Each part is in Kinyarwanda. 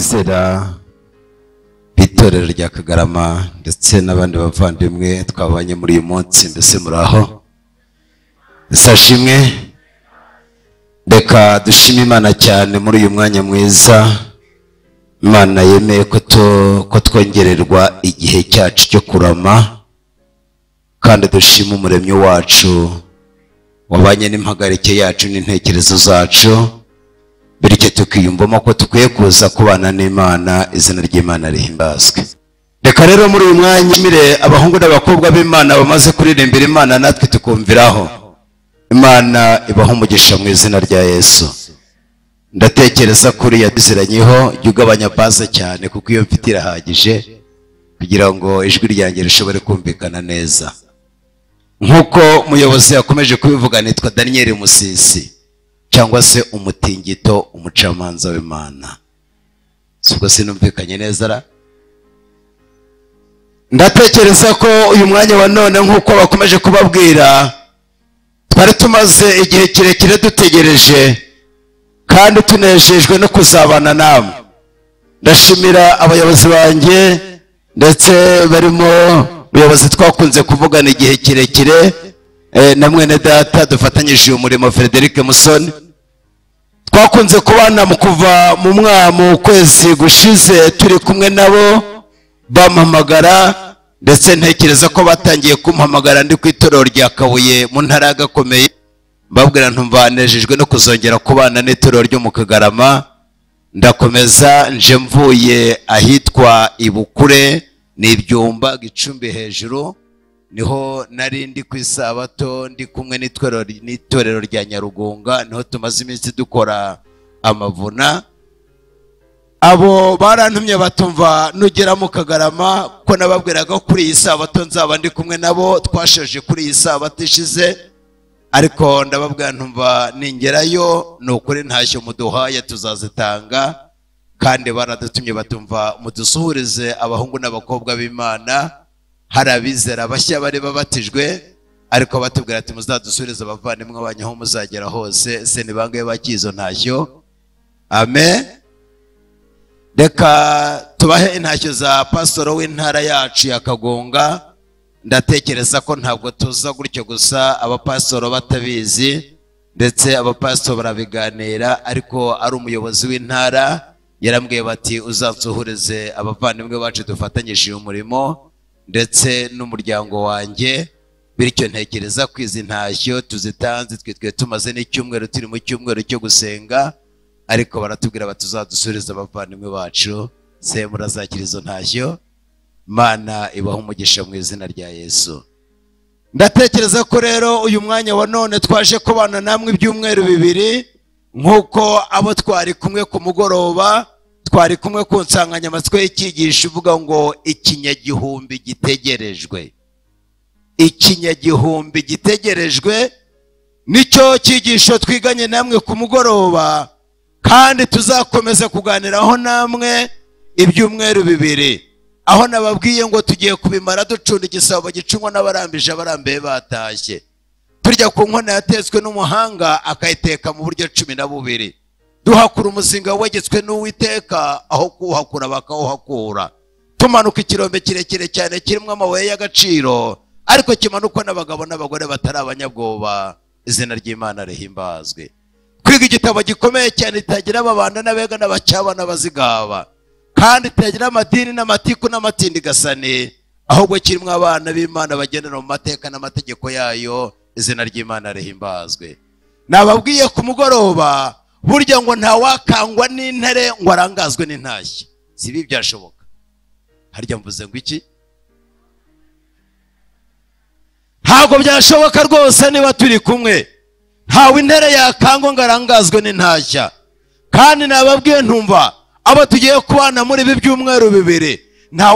Abizera b'itorero rya Kagarama ndetse n'abandi bavandimwe twabanye muri uyu munsi, mbese muraho? Sashimwe. Reka dushime Imana cyane muri uyu mwanya mwiza Imana yemeye ko twongererwa igihe cyacu cyo kurama, kandi dushime umuremyi wacu wabanye n'impagarike yacu n'intekerezo zacu, bityo tukiyumvamo ko tukwiye kuza kubana n'Imana. Izina ry'Imana rihimbazwe. Reka rero muri uyu mwanya mire abahungu n'abakobwa b'Imana bamaze kuririmbira Imana natwe tukumviraho. Imana ibaha umugisha mu izina rya Yesu. Ndatekereza kuri yaziranyeho jya ugabanya baze cyane kuko iyo mfite irahagije kugira ngo ijwi ryanjye rishobore kumvikana neza. Nkuko umuyobozi yakomeje kubivuga, nitwa Daniel Musisi cyangwa se umutingito, umucamanza w'Imana. Subwo sinumvikanye neza ra? Ndatekereza ko uyu mwanya wa none nkuko bakomeje kubabwira, twari tumaze igihe kirekire dutegereje kandi tunejejwe no kuzabana namwe. Ndashimira abayobozi banjye ndetse barimo umuyobozi twakunze kuvugana igihe kirekire, na mwene data dufatanyije uyu murimo Frederic Musoni. Twakunze kubana mu kuva mu kwezi gushize turi kumwe nabo bampamagara, ndetse ntekereza ko batangiye kumpamagara ndi ku itorero rya Kabuye mu ntara ya Gakomeye, mbabwira ntumva nejejwe no kuzongera kubana n'itorero ryo mu Kagarama. Ndakomeza nje mvuye ahitwa Ibukure ni Ibyumba Gicumbi hejuru, niho nari ndi ku isabato ndi kumwe n'itorero rya Nyarugunga, niho tumaze iminsi dukora amavuna. Abo barantumye batumva nugera mu Kagarama ko nababwiraga kuri iyi sabato nzaba ndi kumwe nabo, twashoje kuri iyi sabato ishize, ariko ndababwira ntumva ningerayo ni ukuri ntashyo muduhaye tuzazitanga. Kandi baradutumye batumva mudusuhurize abahungu n'abakobwa b'Imana. Hari abizera bashya bari babatijwe, ariko batubwira ati muzadusuhurize abavandimwe banyu aho muzagera hose. Se ni bangahe bakizo ntashyo? Amen. Reka tubahe intashyo za pastor w'intara yacu ya Kagonga. Ndatekereza ko ntabwo tuza gutyo gusa abapasitoro batabizi, ndetse abapasitoro barabiganira, ariko ari umuyobozi w'intara yarambwiye bati uzansuhurize abavandimwe bacu dufatanyije uyu murimo ndetse n'umuryango wanjye. Bityo ntekereza ko izi ntashyo tuzitanze twe tumaze n'icyumweru turi mu cyumweru cyo gusenga, ariko baratubwira batuzadusuhurize abavandimwe bacu. Se murazakira izo ntashyo? Mana ibaha umugisha mu izina rya Yesu. Ndatekereza ko rero uyu mwanya wa none twaje kubana namwe ibyumweru bibiri, nkuko abo twari kumwe ku mugoroba twari kumwe ku nsanganyamatsiko y'icyigisho ivuga ngo ikinyagihumbi gitegerejwe. Ikinyagihumbi gitegerejwe nicyo cyigisho twiganye namwe ku mugoroba, kandi tuzakomeza kuganiraho namwe ibyumweru bibiri, aho nababwiye ngo tugiye kubimara ducunda igisabo gicungwa n'abarambije abarambiye batashye, turya ku nkono yatetswe n'umuhanga akayiteka mu buryo 12, duhakura umuzinga wegetswe n'Uwiteka aho kuwuhakura bakawuhakura, tumanuka ikirombe kirekire cyane kirimo amabuye y'agaciro, ariko kimanukwa n'abagabo n'abagore batari abanyabwoba. Izina ry'Imana rihimbazwe. Kwiga igitabo gikomeye cyane kitagira ababanda n'abega n'abacyaba n'abazigaba, kandi kitagira amadini n'amatiku n'amatindi gasane, ahubwo kirimo abana b'Imana bagendera mu mateka n'amategeko yayo. Izina ry'Imana rihimbazwe. Nababwiye ku mugoroba burya ngo ntawakangwa n'intare ngo arangazwe n'intashyi. Si ibi byashoboka? Harya mvuze ngo iki? Ntabwo byashoboka rwose niba turi kumwe. Ntawe intare yakangwa ngo arangazwe n'intashya. Kandi nababwiye ntumva abo tugiye kubana muri ibi byumweru bibiri, nta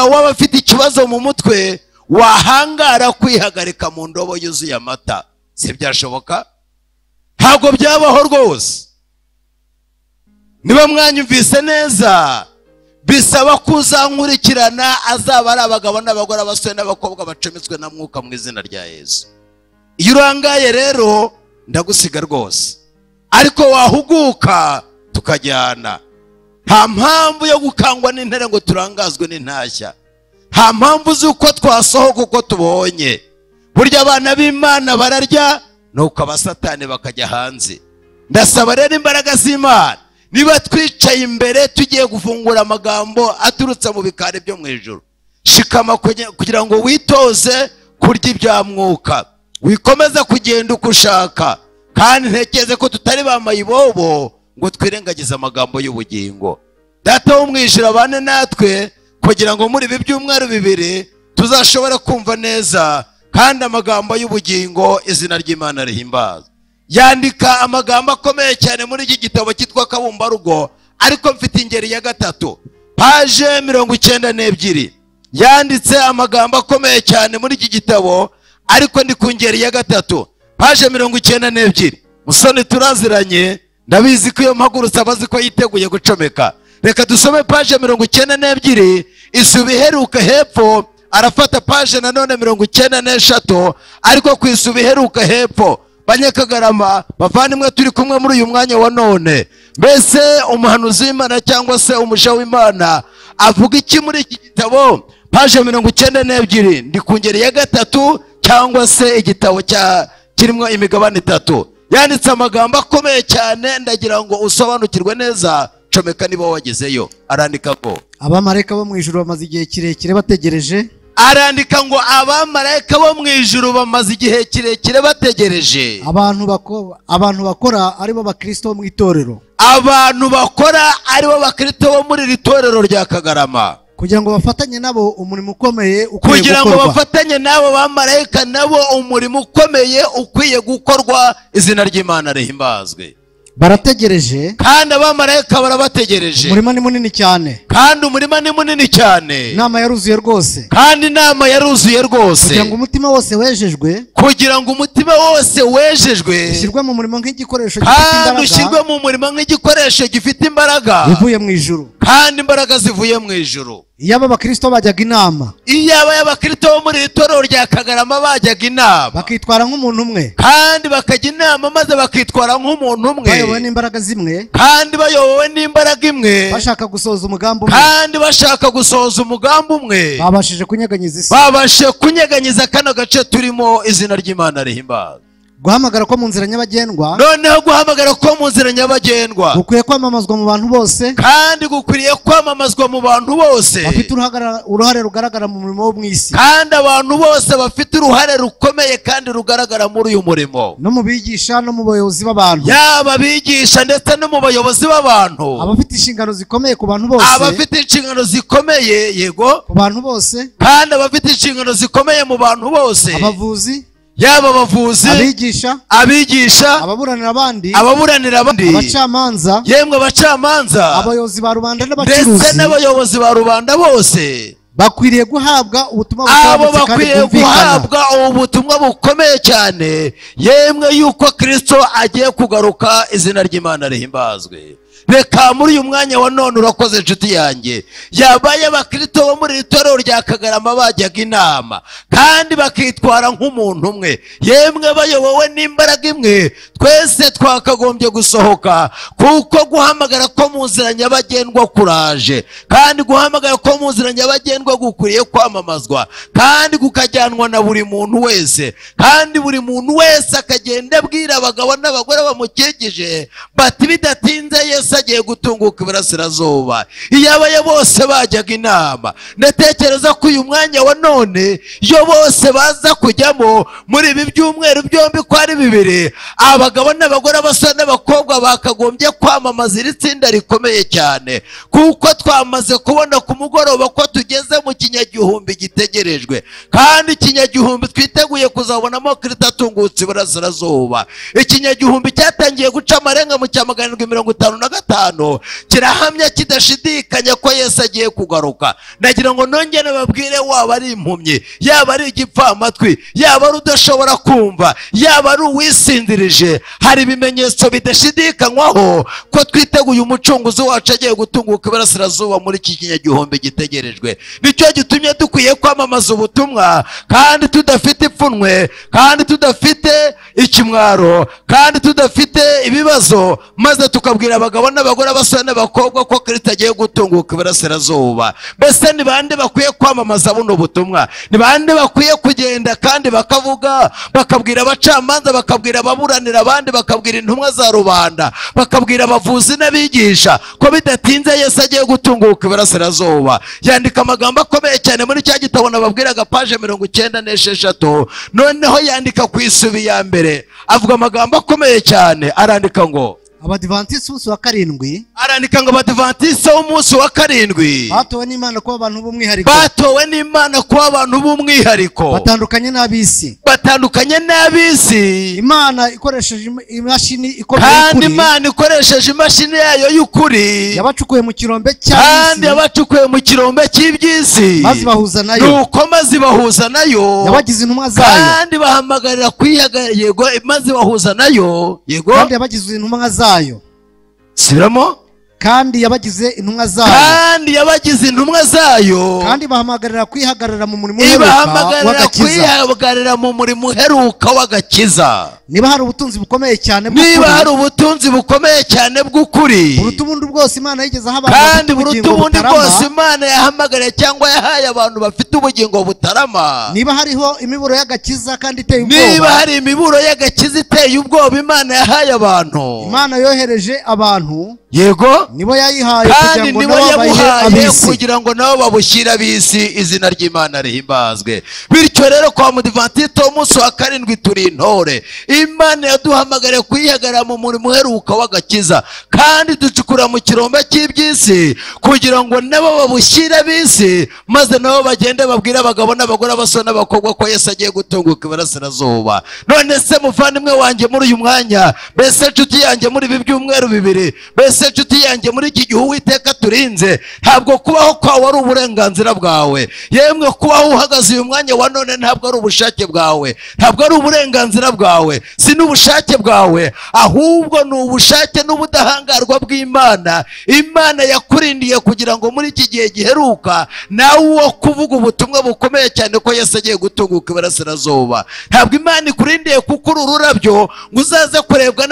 waba afite ikibazo mu mutwe wahangara kwihagarika mu ndobo yuzuye amata. Si byashoboka? Ntabwo byabaho rwose. Niba mwanyumvise neza, bisaba kuzankurikirana azaba ari abagabo n'abagore, abasore n'abakobwa bacometswe na mwuka mu izina rya Yesu. Iyo urangaye rero ndagusiga rwose, ariko wahuguka tukajyana. Nta mpamvu yo gukangwa n'intare ngo turangazwe n'intashya. Nta mpamvu z'uko twasohoka uko tubonye. Burya abana b'Imana bararya nuko abasatani bakajya hanze. Ndasaba rero imbaraga z'Imana, niba twicaye imbere tugiye gufungura amagambo aturutse mu bikari byo mu ijuru, shikama kugira ngo witoze kurya ibya mwuka, wikomeza kugenda uko ushaka. Kandi ntekereze ko tutari ba mayibobo ngo twirengagize amagambo y'ubugingo. Data wo mu ijuru abane natwe kugira ngo muri ibi byumweru bibiri tuzashobora kumva neza kandi amagambo y'ubugingo, izina ry'Imana rihimbazwe. Yandika amagambo akomeye cyane muri iki gitabo cyitwa Kabumbarugo, ariko mfite ingeri ya 3, paje 92. Yanditse amagambo akomeye cyane muri iki gitabo, ariko ndi ku ngeri ya 3, paje 92. Musoni turaziranye, ndabizi ko iyo mpagurutse abazi ko yiteguye gucomeka. Reka dusome paje 92, isubi iheruka hepfo. Arafata paje nanone 93, ariko ku isubi iheruka hepfo. Banyakagarama bavandimwe turi kumwe muri uyu mwanya wa none, mbese umuhanuzi w'Imana cyangwa se umuja w'Imana avuga iki muri iki gitabo? Paje 92, ndi ku ngeri ya 3 cyangwa se igitabo cya kirimo imigabane 3. Yanditse amagambo akomeye cyane, ndagira ngo usobanukirwe neza. Comeka niba wagezeyo. Arandika ngo abamarayika bo mu ijuru bamaze igihe kirekire bategereje. Arandika ngo abamarayika bo mu ijuru bamaze igihe kirekire bategereje abantu bakora aribo bakristo bo mu itorero, abantu bakora aribo bakristo bo muri iri torero rya Kagarama, kugira ngo bafatanye nabo umurimo ukomeye ukwiye gukorwa, kugira ngo bafatanye nabo bamarayika nabo umurimo ukomeye ukwiye gukorwa, izina ry'Imana rihimbazwe. Barategereje kandi abamarayika barabategereje. Umurima ni munini cyane, kandi umurima ni munini cyane. Inama yaruzuye rwose, kandi inama yaruzuye rwose, kugira ngo umutima wose wejejwe, kugira ngo umutima wose wejejwe ushyirwe mu murimo nk'igikoresho gifite imbaraga, kandi ushyirwe mu murimo nk'igikoresho gifite imbaraga zivuye mu ijuru, kandi imbaraga zivuye mu ijuru. Iyo aba bakristo bajyaga inama, iyo aba abakristo bo muri itorero rya Kagarama bajyaga inama, bakitwara nk'umuntu umwe, kandi bakajya inama maze bakitwara nk'umuntu umwe, bayobowe n'imbaraga zimwe, kandi bayobowe n'imbaraga imwe, bashaka gusohoza umugambi umwe, kandi bashaka gusohoza umugambi umwe, babashije kunyeganyiza isi, babashije kunyeganyiza kano gace turimo, izina ry'Imana rihimbazwe. Guhamagara ko mu nzira nyabagendwa, noneho guhamagara ko mu nzira nyabagendwa gukwiye kwamamazwa mu bantu bose, kandi gukwiriye kwamamazwa mu bantu bose bafite uruhare rugaragara mu murimo wo mu isi, kandi abantu bose bafite uruhare rukomeye kandi rugaragara muri uyu murimo, no mu bigisha no mu bayobozi b'abantu, yaba abigisha ndetse no mu bayobozi b'abantu, abafite inshingano zikomeye ku bantu bose, abafite inshingano zikomeye, yego, ku bantu bose, kandi abafite inshingano zikomeye mu bantu bose, abavuzi, yaba abavuzi, abigisha, ababuranira abandi, abacamanza, yemwe abacamanza, abayobozi ba rubanda n'abacuruzi, ndetse n'abayobozi ba rubanda bose bakwiriye guhabwa ubutumwa busobanutse kandi bwumvikana, guhabwa ubutumwa bukomeye cyane, yemwe yuko Kristo agiye kugaruka, izina ry'Imana rihimbazwe. Reka muri uyu mwanya wa none urakoze inshuti yanjye, yabaye abakristo bo muri itorero rya Kagarama bajyaga inama kandi bakitwara nk'umuntu umwe, yemwe bayobowe n'imbaraga imwe, twese twakagombye gusohoka, kuko guhamagara ko mu nzira nyabagendwa kuraje, kandi guhamagara ko mu nzira nyabagendwa gukwiriye kwamamazwa, kandi kukajyanwa na buri muntu wese, kandi buri muntu wese akagenda abwira abagabo n'abagore bamukikije bati bidatinze Yesu agiye gutunguka iburasirazuba. Iyabaye bose bajyaga inama, ndatekereza ko uyu mwanya wa none iyo bose baza kujyamo muri ibi byumweru byombi ko ari bibiri, abagabo n'abagore, abasore n'abakobwa bakagombye kwamamaza iri tsinda rikomeye cyane, kuko twamaze kubona ku mugoroba ko tugeze mu kinyagihumbi gitegerejwe, kandi ikinyagihumbi twiteguye kuzabonamo Kristo atungutse iburasirazuba. Ikinyagihumbi cyatangiye guca amarenga mu cya 755 kirahamya kidashidikanya ko Yesu agiye kugaruka. Nagira ngo nongere babwire, waba ari impumyi, yaba ari igipfamatwi, yaba ari udashobora kumva, yaba ari uwisinzirije, hari ibimenyetso bidashidikanywaho ko twiteguye umucunguzi wacu agiye gutunguka iburasirazuba muri iki kinyagihumbi gitegerejwe. Nicyo gitumye dukwiye kwamamaza ubutumwa kandi tudafite ipfunwe, kandi tudafite ikimwaro kandi tudafite ibibazo, maze tukabwira abagabo n'abagore, abasore n'abakobwa ko Kristo agiye gutunguka iburasirazuba. Mbese ni bande bakwiye kwamamaza buno butumwa? Ni bande bakwiye kugenda kandi bakavuga, bakabwira abacamanza, bakabwira ababuranira abandi, bakabwira intumwa za rubanda, bakabwira abavuzi n'abigisha ko bidatinze Yesu agiye gutunguka iburasirazuba? Yandika amagambo akomeye cyane muri cya gitabo nababwiraga, paje 96. Noneho yandika ku isubi ya mbere, avuga amagambo akomeye cyane. Arandika ngo Abadivantisiti b'umunsi wa karindwi, arandika ngo Abadivantisiti b'umunsi wa karindwi batowe n'Imana kuba abantu b'umwihariko, batowe n'Imana kuba abantu b'umwihariko, batandukanye n'ab'isi, batandukanye n'ab'isi. Imana ikoresheje imashini ikomeye, kandi Imana ikoresheje imashini yayo y'ukuri yabacukuye mu kirombe cy'isi, kandi yabacukuye mu kirombe cy'iby'isi, maze bahuza nayo, nuko maze bahuza nayo, yabagize intumwa zayo, kandi bahamagarira kwihaga, yego, maze bahuza nayo, yego, kandi yabagize intumwa zayo. Siramo, kandi yabagize intumwa zayo, kandi yabagize intumwa zayo, kandi bahamagarira kwihagarara mu murimo uheruka w'agakiza, kwihagarara mu murimo uheruka w'agakiza. Niba hari ubutunzi bukomeye cyane bw'ukuri, niba hari ubutunzi bukomeye cyane bw'ukuri, buruta ubundi bwose Imana yigeze aha abantu, kandi buruta ubundi bwose Imana yahamagariye cyangwa yahaye abantu bafite ubugingo butarama. Niba hariho imiburo y'agakiza kandi iteye ubwoba, niba hari imiburo y'agakiza iteye ubwoba Imana yahaye abantu, Imana yohereje abantu, yego, nibo yayihaye kandi nibo yamuhaye kugira ngo nabo babushyire ab'isi. Izina ry'Imana rihimbazwe. Bityo rero kwa Mudivantiste w'umunsi wa karindwi turi intore. Imana yaduhamagariye kuyihagarara mu murimo uheruka w'agakiza, kandi ducukura mu kirombe cy'iby'isi kugira ngo nabo babushyire ab'isi, maze nabo bagende babwire abagabo n'abagore, abasore n'abakobwa ko Yesu agiye gutunguka iburasirazuba. None se muvandimwe wanjye muri uyu mwanya, mbese nshuti yanjye muri ibi byumweru bibiri, mbese nshuti yanjye muri iki gihe Uwiteka turinze, ntabwo kubaho kwawe ari uburenganzira bwawe. Yemwe kubaho uhagaze uyu mwanya wa none ntabwo ari ubushake bwawe, ntabwo ari uburenganzira bwawe, si n'ubushake bwawe, ahubwo ni ubushake n'ubudahangarwa bw'Imana. Imana yakurindiye kugira ngo muri iki gihe giheruka nawe uwo kuvuga ubutumwa bukomeye cyane ko Yesu agiye gutunguka iburasirazuba. Ntabwo Imana ikurindiye kuko uri ururabyo ngo uzaze kurebwa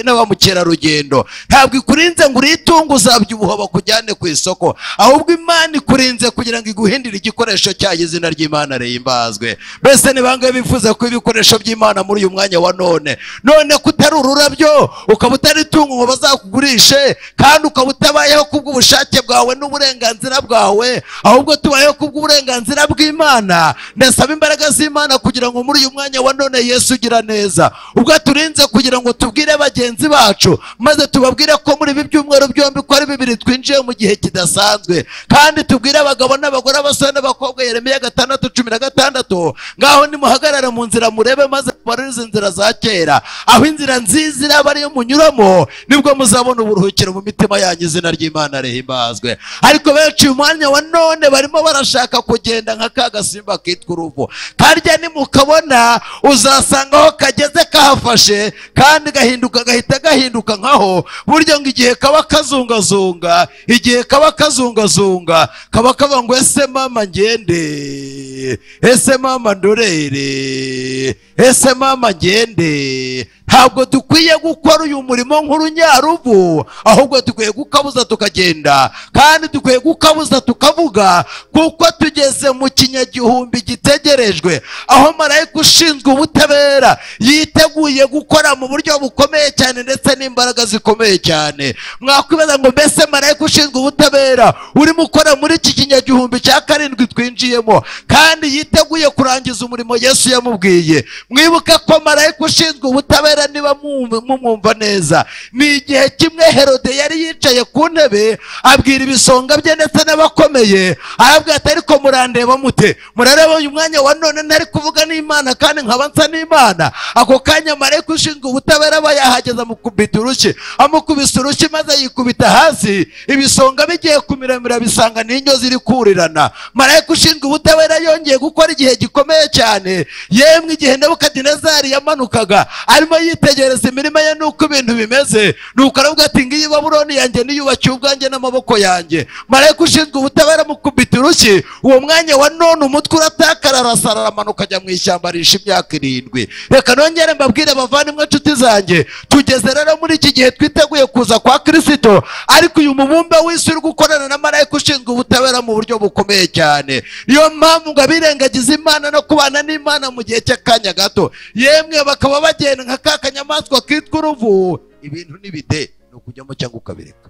n'abamukerarugendo. Ntabwo ikurinze ngo uritunge uzabyibuha bakujyane ku isoko, ahubwo Imana ikurinze kugira ngo iguhindire igikoresho cyayo. Izina ry'Imana rihimbazwe. Mbese ni bangahe bifuza kuba ibikoresho by'Imana muri uyu mwanya wa none? None kutari ururabyo, ukaba utaritunga ngo bazakugurishe, kandi ukaba utabayeho kubw'ubushake bwawe n'uburenganzira bwawe, ahubwo tubayeho kubw'uburenganzira bw'Imana. Ndasaba imbaraga z'Imana kugira ngo muri uyu mwanya wa none Yesu ugira neza, ubwo turinze kugira ngo tubwire bagenzi bacu, maze tubabwire ko muri ibi byumweru byombi ko ari bibiri twinjiye mu gihe kidasanzwe, kandi tubwire abagabo n'abagore, abasore n'abakobwa. Yeremiya 6:16, ngaho nimuhagarare mu nzira murebe, maze mubaririze inzira za kera, aho inzira nziza iraba ariyo munyuramo, nibwo muzabona uburuhukiro mu mitima yanyu. Izina ry'Imana rihimbazwe. Ariko benshi uyu mwanya wa none barimo barashaka kugenda nka ka gasimba kitwa uruvu. Karya nimukabona uzasanga aho kageze kahafashe, kandi gahinduka gahita gahinduka nkaho. Buryo ngo igihe kaba kazungazunga, igihe kaba kazungazunga, kaba kaba ngo ese mama ngende, ese mama ndorere, ese mama ngende. Ntabwo dukwiye gukora uyu murimo nk'urunyaruvu, ahubwo dukwiye gukabuza tukagenda, kandi dukwiye gukabuza tukavuga, kuko tugeze mu kinyagihumbi gitegerejwe, aho marayika ushinzwe ubutabera yiteguye gukora mu buryo bukomeye cyane ndetse n'imbaraga zikomeye cyane. Mwakwibaza ngo mbese marayika ushinzwe ubutabera urimo ukora muri iki kinyagihumbi cya karindwi twinjiyemo, kandi yiteguye kurangiza umurimo Yesu yamubwiye. Mwibuke ko marayika ushinzwe ubutabera, niba mumwumva neza, ni igihe kimwe Herode yari yicaye ku ntebe, abwira ibisonga bye ndetse n'abakomeye, arabwira ati ariko murandeba mute? Murareba uyu mwanya wa none ntari kuvuga n'Imana kandi nkaba nsa n'Imana? Ako kanya marayika ushinzwe ubutabera aba yahageze, amukubita urushyi, amukubise urushyi maze yikubita hasi. Ibisonga bigiye kumiramira bisanga n'inyo ziri kurirana. Marayika ushinzwe ubutabera yongeye gukora igihe gikomeye cyane. Yemwe igihe Nebukadinezari yamanukaga arimo yitegereza imirima ye nuko ibintu bimeze, nuko aravuga ati ngiyi Babuloni yanjye niyubakiye ubwanjye n'amaboko yanjye. Marayika ushinzwe ubutabera mukubita urushyi, uwo mwanya wa none umutwe uratakara, arasara, aramanuka ajya mu ishyamba arisha imyaka 7. Reka nongere mbabwire abavandimwe nshuti zanjye, tugeze rero muri iki gihe twiteguye kuza kwa Kristo, ariko uyu mubumbe w'isi uri gukorana na marayika ushinzwe ubutabera mu buryo bukomeye cyane. Niyo mpamvu ngo abirengagiza Imana no kubana n'Imana mu gihe cy'akanya gato, yemwe bakaba bagenda nka ka kanyamaswa kitwa uruvu. Ibintu n'ibide ni ukujyamo cyangwa ukabireka.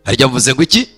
Harya mvuze ngo iki?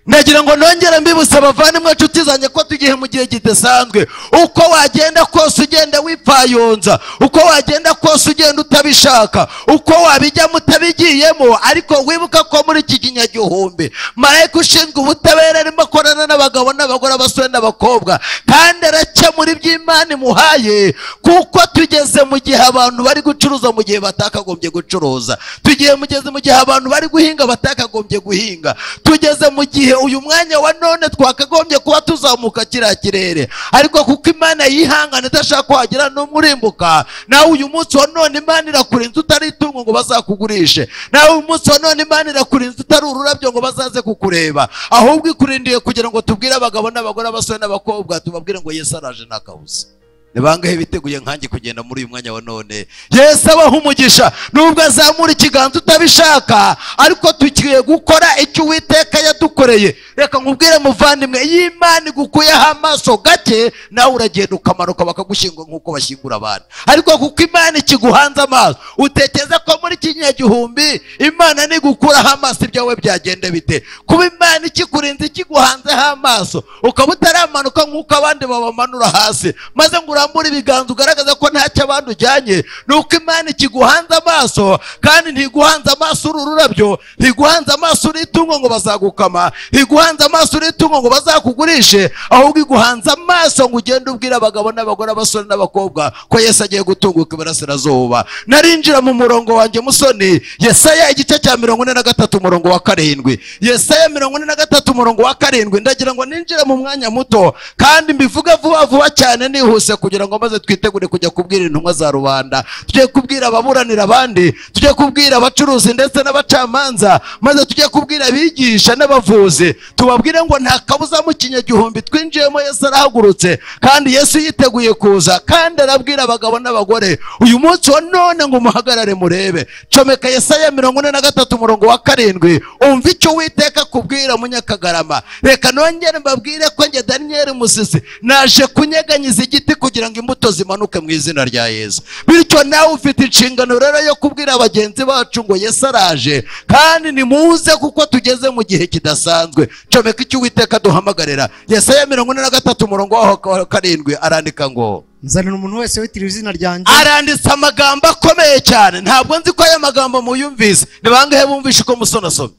Ndagira ngo nongere mbibutse abavandimwe nshuti zanjye ko tugiye mu gihe kidasanzwe. Uko wagenda kose ugenda wipfayonza, uko wagenda kose ugenda utabishaka, uko wabijyamo utabigiyemo, ariko wibuka ko muri iki kinyagihumbi marayika ushinzwe ubutabera arimo akorana n'abagabo n'abagore, abasore n'abakobwa, kandi arakemura iby'Imana imuhaye. Kuko tugeze mu gihe abantu bari gucuruza mu gihe batakagombye gucuruza, tugiye mugeze mu gihe abantu bari guhinga batakagombye guhinga, tugeze mu gihe uyu mwanya wa none twakagombye kuba tuzamuka kiriya kirere, ariko kuko Imana yihangana idashaka kuhagira n'umurimbuka, nawe uyu munsi wa none Imana irakurinze utari itungo ngo bazakugurishe, nawe uyu munsi wa none Imana irakurinze utari ururabyo ngo bazaze kukureba, ahubwo ikurindiye kugira ngo tubwire abagabo n'abagore, abasore n'abakobwa, tubabwire ngo Yesu araje nta kabuza. Ni bangahe biteguye nkanjye kugenda muri uyu mwanya wa none? Yesu abaha umugisha nubwo azamura ikiganza utabishaka, ariko tugiye gukora icyo Uwiteka yadukoreye. Reka nkubwire muvandimwe, iyo Imana igukuyeho amaso gake, nawe uragenda ukamanuka bakagushyingura nk'uko bashyingura abandi. Ariko kuko Imana ikiguhanze amaso, utekereza ko muri iki kinyagihumbi Imana nigukuraho amaso ibyawe byagenda bite? Kuba Imana ikikurinze ikiguhanzeho amaso, ukaba utaramanuka nk'uko abandi babamanura hasi, maze ngo urambure ibiganza ugaragaza ko ntacyo abandi ujyanye, nuko Imana ikiguhanze amaso. Kandi ntiguhanze amaso uri ururabyo, ntiguhanze amaso uri itungo ngo bazagukama, ntiguhanze amaso uri itungo ngo bazakugurishe, ahubwo iguhanze amaso ngo ugende ubwire abagabo n'abagore, abasore n'abakobwa ko Yesu agiye gutunguka iburasirazuba. Narinjira mu murongo wanjye musoni, Yesaya igice cya 43 umurongo wa 7. Yesaya 43 umurongo wa 7. Ndagira ngo ninjire mu mwanya muto kandi mbivuge vuba vuba cyane nihuse, kugira ngo maze twitegure kujya kubwira intumwa za rubanda, tujye kubwira ababuranira abandi, tujye kubwira abacuruzi ndetse n'abacamanza, maze tujye kubwira abigisha n'abavuzi, tubabwire ngo nta kabuza mu kinyagihumbi twinjiyemo. Yesu arahagurutse kandi Yesu yiteguye kuza, kandi arabwira abagabo n'abagore uyu munsi wa none ngo muhagarare murebe. Comeka Yesaya 43 umurongo wa 7, umva icyo Uwiteka kubwira Munyakagarama. Reka nongere mbabwire ko njye Daniel Musisi naje kunyeganyiza igiti kugira ngo imbuto zimanuke mu izina rya Yesu. Bityo nawe ufite inshingano rero yo kubwira bagenzi bacu ngo Yesu araje, kandi nimuze kuko tugeze mu gihe kidasanzwe. Comeka icyo Uwiteka duhamagarira. Yesaya 43 umurongo wa 7 arandika ngo nzanira umuntu wese witiriwe izina ryanjye. Aranditse amagambo akomeye cyane, ntabwo nzi ko aya magambo muyumvise. Ni bangahe bumvishe uko musona asoma?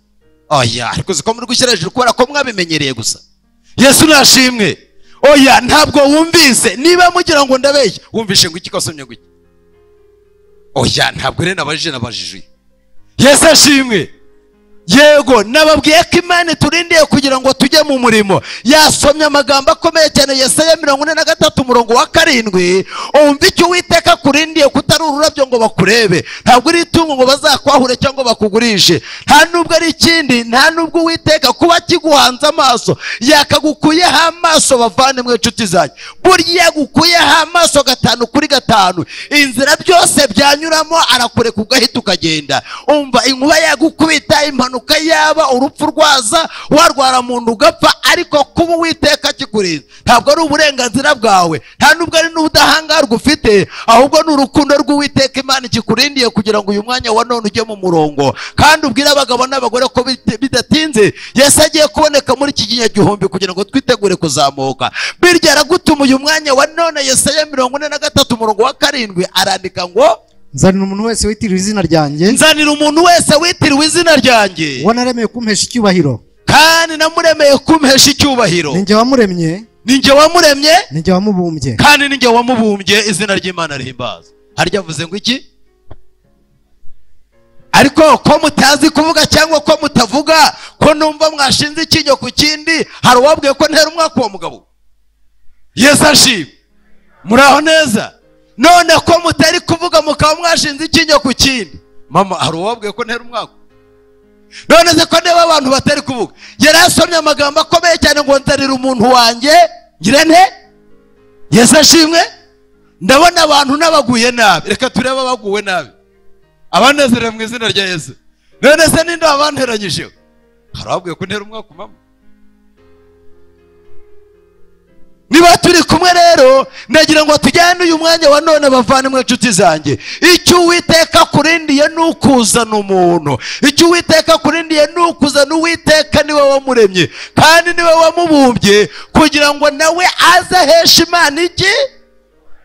Oya, ariko ziko muri gushyira hejuru kubera ko mwabimenyereye gusa. Yesu nashimwe. Oya, ntabwo wumvise. Niba mugira ngo ndabeshye, wumvishe ngo iki kasomye ngo iki? Oya, ntabwo rero nabajije. Yesu ashimwe. Yego, nababwiye ko Imana iturindiye kugira ngo tujye mu murimo. Yasomye amagambo akomeye cyane, Yesaya 43 umurongo wa 7. Umva icyo Uwiteka akurindiye, kutari ururabyo ngo bakurebe, ntabwo uri itungo ngo bazakwahure cyangwa bakugurishe, nta nubwo ari ikindi, nta nubwo Uwiteka kuba kiguhanze amaso yakagukuyeho amaso. Bavandimwe nshuti zanjye, burya yagukuyeho amaso 5 kuri 5, inzira byose byanyuramo arakureka ugahita ukagenda. Umva inkuba yagukubita, impanuka yaba, urupfu rwaza, warwara muntu ugapfa, ariko kuba Uwiteka akikurinze ntabwo ari uburenganzira bwawe, nta nubwo ari n'ubudahangarwa ufite, ahubwo ni urukundo rw'Uwiteka Imana ikikurindiye kugira ngo uyu mwanya wa none ujye mu murongo, kandi ubwire abagabo n'abagore ko bidatinze Yesu agiye kuboneka muri iki kinyagihumbi kugira ngo twitegure kuzamuka. Birya aragutuma uyu mwanya wa none. Yesaya 43 umurongo wa 7 arandika ngo nzanira umuntu wese witiriwe izina ryanjye, nzanira umuntu wese witiriwe izina ryanjye, uwo naremeye kumpesha icyubahiro, kandi namuremeye kumpesha icyubahiro. Ninjye wamuremye, ninjye wamuremye, ninjye wamubumbye, kandi ninjye wamubumbye. Izina ry'Imana rihimbaza. Harya avuze ngo iki? Ariko ko mutazi kuvuga cyangwa ko mutavuga, ko numva mwashinze ikinyo ku kindi, hari uwabwiye ko ntera umwaka uwo mugabo? Yesu ashimwe. Muraho neza? None ko mutari kuvuga mukaba mwashinze icyinyo ku kindi. Mama hari uwabwiye ko ntera umwaka? None se ko niba abantu batari kuvuga, yari asomye amagambo akomeye cyane ngo nzanira umuntu wanjye ngire nte? Yesu ashimwe. Ndabona abantu n'abaguye nabi, reka turebe abaguwe nabi, abanezerewe mu izina rya Yesu. None se ninde wabanteranyije? Hari uwabwiye ko ntera umwaka mama? Niba turi kumwe rero, ndagira ngo tujyane uyu mwanya wa none bavandimwe inshuti zanjye. Icyo Uwiteka akurindiye ni ukuzana umuntu. Icyo Uwiteka akurindiye ni ukuzana Uwiteka, niwe wamuremye kandi niwe wamubumbye, kugira ngo nawe aze aheshe Imana iki?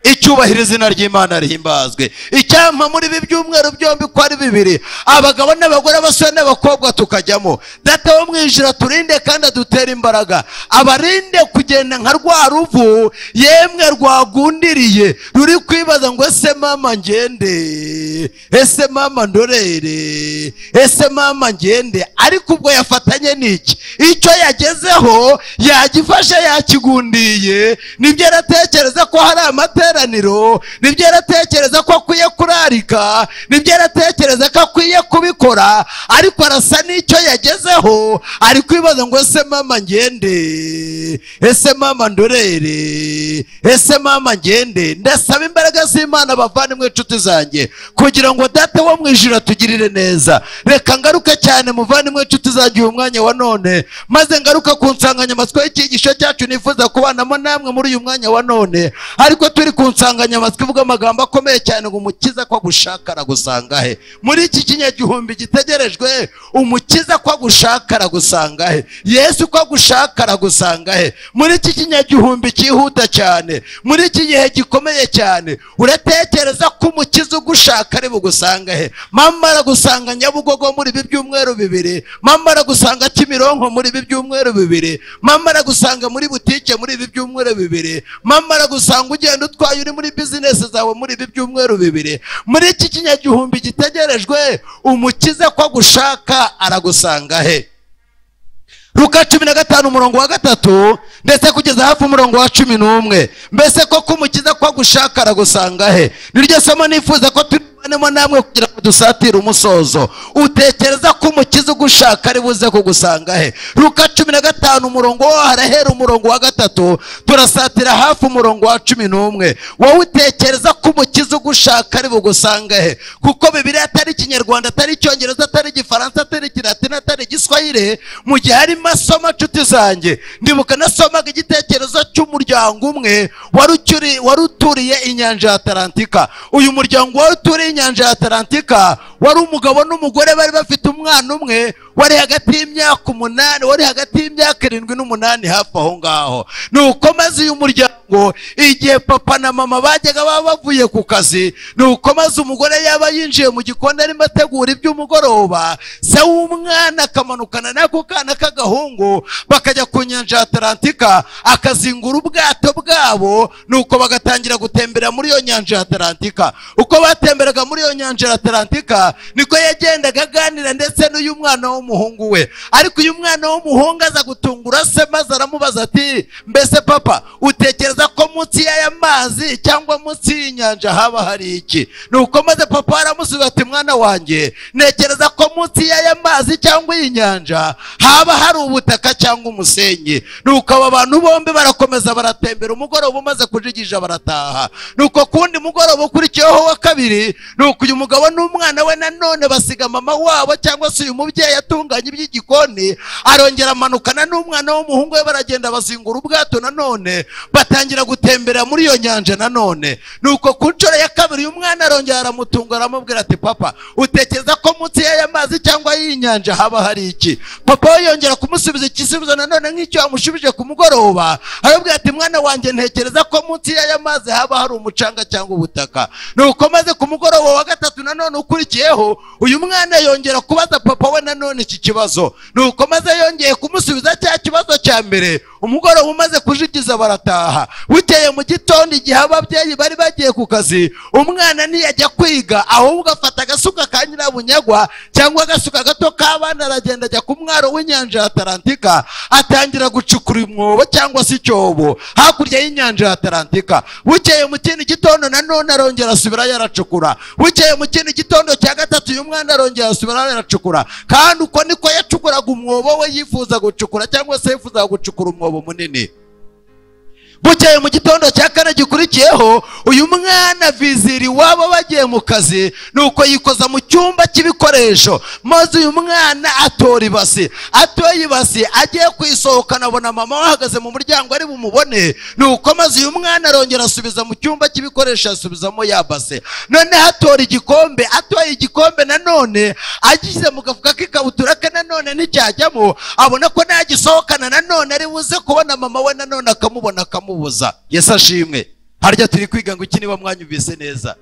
Icyubahiro. Izina ry'Imana rihimbazwe. Icyampa muri ibi byumweru byombi ko ari bibiri, abagabo n'abagore, abasore n'abakobwa, tukajyamo. Data wo mu ijuru turinde kandi adutere imbaraga, abarinde kugenda nka rwa ruvu yemwe rwagundiriye, ruri kwibaza ngo ese mama ngende, ese mama ndorere, ese mama ngende. Ariko ubwo yafatanye n'iki? Icyo yagezeho yagifashe, yakigundiye. Nibyo aratekereza ko hari amateraniro, nibyo aratekereza ko akwiye kurarika, nibyo aratekereza ko akwiye kubikora, ariko arasa n'icyo yagezeho, ari kwibaza ngo ese mama ngende, ese mama ndorere, ese mama ngende. Ndasaba imbaraga z'Imana bavandimwe inshuti zanjye, kugira ngo Data wo mu ijuru atugirire neza. Reka ngaruke cyane muvandimwe inshuti zanjye uyu mwanya wa none, maze ngaruka ku nsanganyamatsiko y'icyigisho cyacu nifuza kubanamo namwe muri uyu mwanya wa none. Ariko turi ku nsanganyamatsiko ivuga amagambo akomeye cyane ngo umukiza ko agushaka aragusanga he. Muri iki kinyagihumbi gitegerejwe, umukiza ko agushaka aragusanga he? Yesu ko agushaka aragusanga he? Muri iki kinyagihumbi cyihuta cyane, muri iki gihe gikomeye cyane, uratekereza ko umukiza ugushaka ari bugusanga he? Mama aragusanga Nyabugogo muri ibi byumweru bibiri, mama aragusanga Kimironko muri ibi byumweru bibiri, mama aragusanga muri butike muri ibi byumweru bibiri, mama aragusanga ugenda utwaye uri muri bizinesi zawe muri ibi byumweru bibiri. Muri iki kinyagihumbi gitegerejwe, umukiza ko agushaka aragusanga he? Luka 15 umurongo wa 3 ndetse kugeza hafi umurongo wa 11. Mbese koko umukiza ko agushaka aragusanga he? Niryo somo nifuza ko tubanemo namwe kugira ngo dusatire umusozo. Utekereza ko umukiza ugushaka ari buze kugusanga he? Luka 15 umurongo wa harahera umurongo wa 3 turasatira hafi umurongo wa 11. Wowe utekereza ko umukiza ugushaka ari bugusanga he? Kuko Bibiliya atari Ikinyarwanda, atari Icyongereza, atari Igifaransa, atari Ikilatini, atari Igiswahili, mu gihe harimo asoma nshuti zanjye. Ndibuka nasomaga igitekerezo cy'umuryango umwe wari uturiye inyanja ya Atlantika. Uyu muryango wari uturiye inyanja ya Atlantika wari umugabo n'umugore bari bafite umwana umwe wari hagati y'imyaka 8, wari hagati y'imyaka 7 n'umunani hafi aho ngaho. Nuko maze uyu muryango igihe papa na mama bajyaga baba bavuye ku kazi, nuko maze umugore yaba yinjiye mu gikoni arimo ategura iby'umugoroba, se w'umwana akamanukana n'ako kana k'agahungu bakajya ku nyanja ya Atlantika, akazingura ubwato bwabo, nuko bagatangira gutembera muri iyo nyanja ya Atlantika. Uko batemberaga muri iyo nyanja ya Atlantika niko yagendaga aganira ndetse n'uyu mwana w'umuhungu we. Ariko uyu mwana w'umuhungu aza gutungura se, maze aramubaza ati mbese papa, utekereza ko munsi y'aya mazi cyangwa munsi y'inyanja haba hari iki? Nuko maze papa aramusubiza ati mwana wanjye, ntekereza ko munsi y'aya mazi cyangwa y'inyanja haba hari ubutaka cyangwa umusenyi. Nuko aba bantu bombi barakomeza baratembera, umugoroba umaze kujigija barataha. Nuko kundi mugoroba ukurikiyeho wa kabiri, nuko uyu mugabo n'umwana we nanone basiga mama wabo cyangwa se uyu mubyeyi atunganya iby'igikoni, arongera amanukana n'umwana w'umuhungu we, baragenda bazingura ubwato nanone batangira gutembera muri iyo nyanja nanone. Nuko ku nshuro ya kabiri uyu mwana arongera aramutunga, aramubwira ati papa, utekereza ko munsi y'aya mazi cyangwa y'inyanja haba hari iki? Papa we yongera kumusubiza igisubizo nanone nk'icyo yamushubije ku mugoroba, arabwira ati mwana wanjye, ntekereza ko munsi y'aya mazi haba hari umucanga cyangwa ubutaka. Nuko maze ku mugoroba Umugoroba wa gatatu nanone ukurikiyeho, uyu mwana yongera kubaza papa we nanone iki kibazo. Nuko maze yongeye kumusubiza cya kibazo cya mbere. Umugoroba umaze kujigiza barataha. Bukeye mu gitondo igihe ababyeyi bari bagiye ku kazi, umwana ntiyajya kwiga, ahubwo afata agasuka ka nyirabunyagwa cyangwa agasuka gato k'abana, aragenda ajya ku mwaro w'inyanja ya Atalantika, atangira gucukura umwobo cyangwa se icyobo hakurya y'inyanja ya Atalantika. Bukeye mu kindi gitondo nanone arongera asubira yaracukura. Bukeye mu kindi gitondo cya gatatu uyu mwana arongera asubira yaracukura. Kandi uko niko yacukuraga umwobo we yifuza gucukura cyangwa se yifuza gucukura umwobo munini. Bukeye mu gitondo cya kane gikurikiyeho, uyu mwana viziri wabo bagiye mu kazi, nuko yikoza mu cyumba cy'ibikoresho, maze uyu mwana atora ibasi. Atoye ibasi agiye kwisohokana, abona mama wahagaze mu muryango ari bumubone. Nuko maze uyu mwana arongera asubiza mu cyumba cy'ibikoresho, asubizamo ya base. Noneho atora igikombe, atoye igikombe nanone agishyize mu gafuka k'ikabutura ke, nanone nticyajyamo, abona ko nagisohokana nanone ari buze kubona mama we, nanone akamubona akamubuza. Yesu ashimwe. Harya turi kwiga ngo iki niba mwanyumvise neza?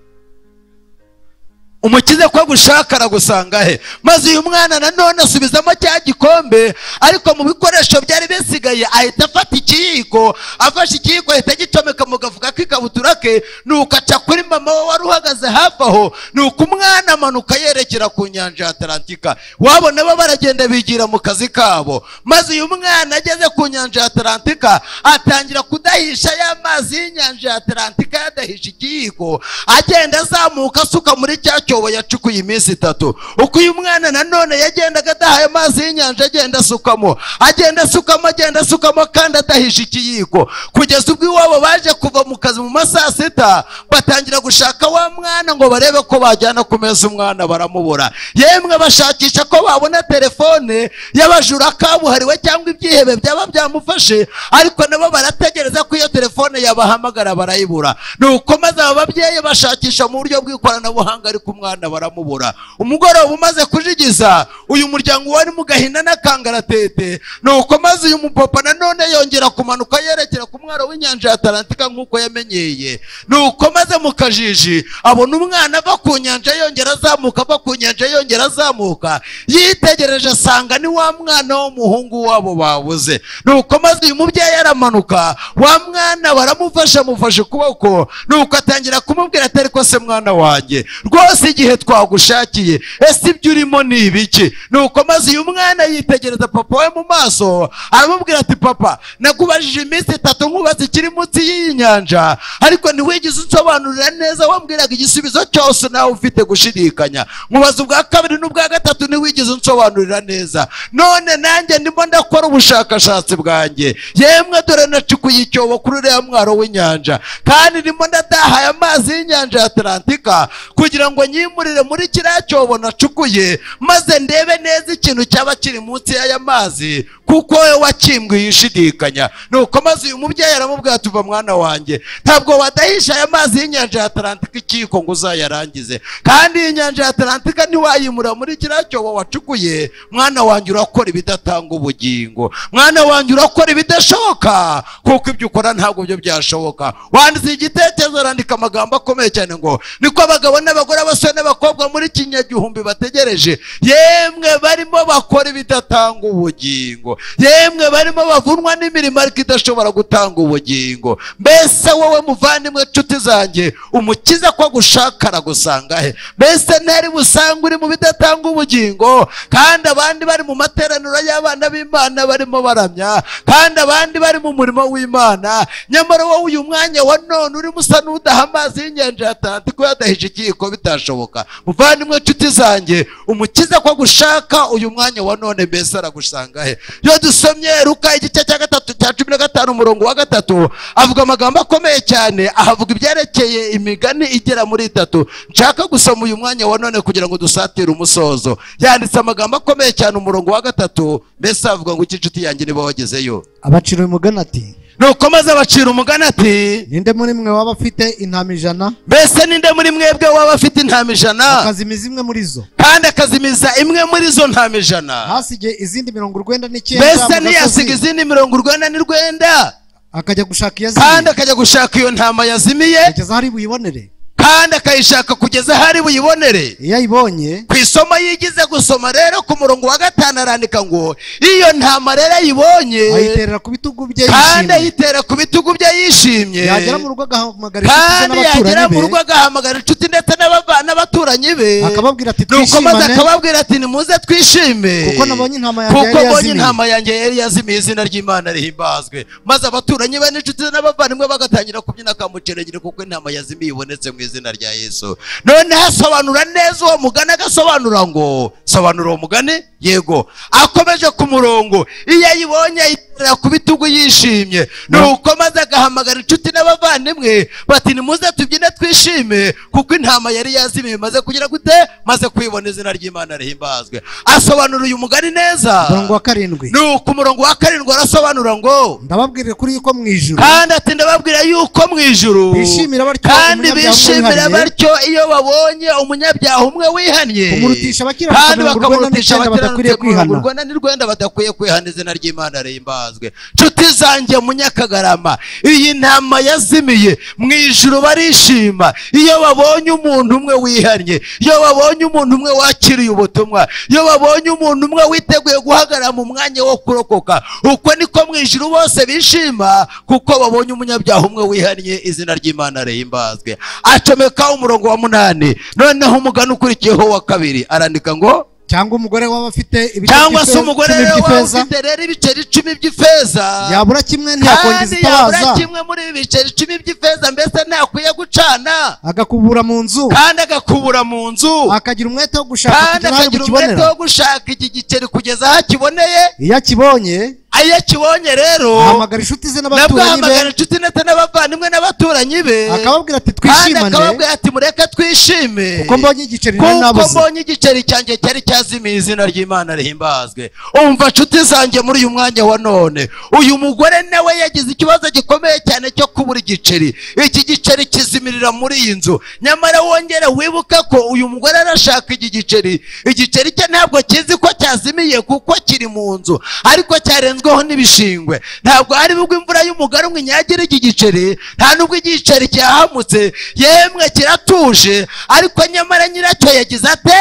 Umukiza ko gushaka aragusanga he? Maze uyu mwana nanone asubizamo cya gikombe, ariko mu bikoresho byari bisigaye ahita afata ikiyiko. Afashe ikiyiko ahita agicomeka mu gafuka k'ikabutura ke, nuko aca kuri mama we wari uhagaze hafi aho. Nuko umwana amanuka yerekera ku nyanja ya Atalantika. Wabona bo baragenda bigira mu kazi kabo. Maze uyu mwana ageze ku nyanja ya Atalantika atangira kudahisha ya mazi y'inyanja ya Atalantika, yadahisha ikiyiko, agenda azamuka asuka muri cya cyobo yacukuye iminsi itatu. Uko uyu mwana nanone yagendaga adahaye amazi y'inyanja, agenda asukamo, agenda asukamo, agenda asukamo, kandi adahisha ikiyiko, kugeza ubwo iwabo baje kuva mu kazi mu masaa sita, batangira gushaka wa mwana ngo barebe ko bajyana ku meza. Umwana baramubura. Yemwe bashakisha ko babona telefone y'abajura kabuhariwe cyangwa ibyihebe byaba byamufashe, ariko nabo barategereza ko iyo telefone yabahamagara barayibura. Nuko maze aba babyeyi bashakisha mu buryo bw'ikoranabuhanga, ariko umwana baramubura. Umugoroba umaze kujigiza, uyu muryango wari mu gahinda n'akangaratete. Nuko maze uyu mupapa nanone yongera kumanuka yerekera ku mwaro w'inyanja ya Atalantika nk'uko yamenyeye. Nuko maze mu kajiji abona umwana ava ku nyanja yongera azamuka, ava ku nyanja yongera azamuka. Yitegereje asanga ni wa mwana w'umuhungu wabo babuze. Nuko maze uyu mubyeyi aramanuka, wa mwana baramufasha, amufashe ukuboko. Nuko atangira kumubwira ati ariko se mwana wanjye, rwose igihe twagushakiye, ese ibyo urimo ni ibiki? Nuko maze uyu mwana yitegereza papa we mu maso, aramubwira ati papa, nakubajije iminsi itatu nkubaza ikiri munsi y'iyi nyanja, ariko ntiwigeze unsobanurira neza, wambwiraga igisubizo cyose nawe ufite gushidikanya. Nkubaza ubwa kabiri n'ubwa gatatu ntiwigeze unsobanurira neza. None nanjye ndimo ndakora ubushakashatsi bwanjye, yemwe dore nacukuye icyobo kuri uriya mwaro w'inyanja, kandi ndimo ndadahaye amazi y'inyanja ya Atlantika kugira ngo nyimurire muri kiriya cyobo nacukuye, maze ndebe neza ikintu cyaba kiri munsi y'aya mazi, kuko wowe wakimbwiye ushidikanya. Nuko maze uyu mubyeyi aramubwira ati uva mwana wanjye, ntabwo wadahisha aya mazi y'inyanja ya Atlantika ikiyiko ngo uzayarangize, kandi iyi nyanja ya Atlantika ntiwayimura muri kiriya cyobo wacukuye. Mwana wanjye urakora ibidatanga ubugingo, mwana wanjye urakora ibidashoboka, kuko ibyo ukora ntabwo byo byashoboka. Wanditse igitekerezo, arandika amagambo akomeye cyane ngo niko abagabo n'abagore, abasore n'abakobwa muri kinyagihumbi bategereje, yemwe barimo bakora ibidatanga ubugingo, yemwe barimo bavunwa n'imirimo ariko idashobora gutanga ubugingo. Mbese wowe muvandimwe nshuti zanjye, umukiza ko agushaka aragusanga he? Mbese ntari busanga uri mu bidatanga ubugingo, kandi abandi bari mu materaniro y'abana b'Imana barimo baramya, kandi abandi bari mu murimo w'Imana, nyamara wowe uyu mwanya wa none urimo usa n'udaha amazi y'inyanja ya Atlantika uyadahisha ikiyiko bitashoboka. Muvandimwe nshuti zanjye, umukiza ko agushaka uyu mwanya wa none mbese aragusanga he? Iyo dusomye Luka igice cya 3 cya 15 umurongo wa 3, avuga amagambo akomeye cyane, ahavuga ibyerekeye imigani igera muri 3. Nshaka gusoma uyu mwanya wa none kugira ngo dusatire umusozo. Yanditse amagambo akomeye cyane umurongo wa 3, mbese avuga ngo iki nshuti yanjye niba wagezeyo. Abacira umugani ati, Nuko maze abacira umugani ati, ninde muri mwe waba afite intama 100? Mbese ninde muri mwebwe waba afite intama 100? Akazimiza imwe muri zo. Kandi akazimiza imwe muri zo ntama 100. Hasige izindi 99. Mbese ntiyasiga izindi 99? Akajya gushaka iyazimiye. Kandi akajya gushaka iyo ntama yazimiye. Kugeza hari buyibonere. Kandi akayishaka kugeza hari buyibonere. Iyo ayibonye, ku isomo yigize gusoma rero ku murongo wa 5 arandika ngo iyo ntama rero ayibonye ayiterera ku bitugu bye yishimye. Kandi ayitera ku bitugu bye yishimye. Yagera mu rugo agahamagara inshuti ze n'abaturanyi be. Kandi yagera mu rugo agahamagara inshuti ndetse n'abaturanyi be. Akababwira ati twishimane. Akababwira ati nimuze twishime, kuko nabonye intama yanjye yari yazimiye. Kuko intama yanjye yari yazimiye, izina ry'Imana rihimbazwe. Maze abaturanyi be n'inshuti ze n'abavandimwe bagatangira kubyina kamuceregere kuko intama yazimiye ibonetse mu izina rya Yesu. None asobanura neza uwo mugani, agasobanura ngo sobanura uwo mugani. Yego, akomeje ku murongo, iyo ayibonye ayitera ku bitugu yishimye. Nuko maze agahamagara inshuti n'abavandimwe bati nimuze tubyine twishime kuko intama yari yazimiye maze kugira gute, maze kwibona, izina ry'Imana rihimbazwe. Asobanura uyu mugani neza. Umurongo wa 7. Nuko umurongo wa 7 arasobanura ngo ndababwira kuri yuko mu ijuru, kandi ati ndababwira yuko mu ijuru bishimira batyo, kandi bishimira batyo iyo babonye umunyabyaha umwe wihannye, kumurutisha abakiranutsi badakwiriye kwihana. Urwanda n'urwenda badakwiye kwihana, izina ry'Imana rihimbazwe. Nshuti zanjye Munyakagarama, iyi ntama yazimiye mu ijuru barishima iyo babonye umuntu umwe wihannye, iyo babonye umuntu umwe wakiriye ubutumwa, iyo babonye umuntu umwe witeguye guhagarara mu mwanya wo kurokoka. Uko niko mu ijuru bose bishima kuko babonye umunyabyaha umwe wihannye, izina ry'Imana rihimbazwe. Acomeka umurongo wa 8. Noneho umugani ukurikiyeho wa 2 arandika ngo cyangwa umugore waba afite cyangwa se umugore waba ufite rero ibiceri 10 by'ifeza, yabura kimwe ntiyakongeza itabaza, yabura kimwe muri ibi biceri 10 by'ifeza, mbese ntakwiye gucana, agakubura mu nzu, kandi agakubura mu nzu, akagira umwete wo gushaka kugeza umwete wo gushaka iki giceri kugeza aho akiboneye. Iyo akibonye, iyo akibonye rero ahamagara inshuti ze n'abaturanyi be, ahamagara inshuti ndetse n'abavandimwe n'abaturanyi be, akababwira ati twishimane, akababwira ati mureke twishime kuko mbonye igiceri nari nabuze, kuko mbonye igiceri cyanjye cyari cyazimiye, izina ry'Imana rihimbazwe. Umva nshuti zanjye, muri uyu mwanya wa none uyu mugore nawe yagize ikibazo gikomeye cyane cyo kubura igiceri. Iki giceri kizimirira muri iyi nzu. Nyamara wongere wibuke ko uyu mugore arashaka iki giceri. Igiceri cye ntabwo kizi ko cyazimiye kuko kiri mu nzu, ariko cyarenzweho n'ibishingwe. Ntabwo ari bugwe imvura y'umugari ngo inyagire iki giceri, nta nubwo igiceri cyahamutse, yemwe kiratuje, ariko nyamara nyiracyo yagize ate?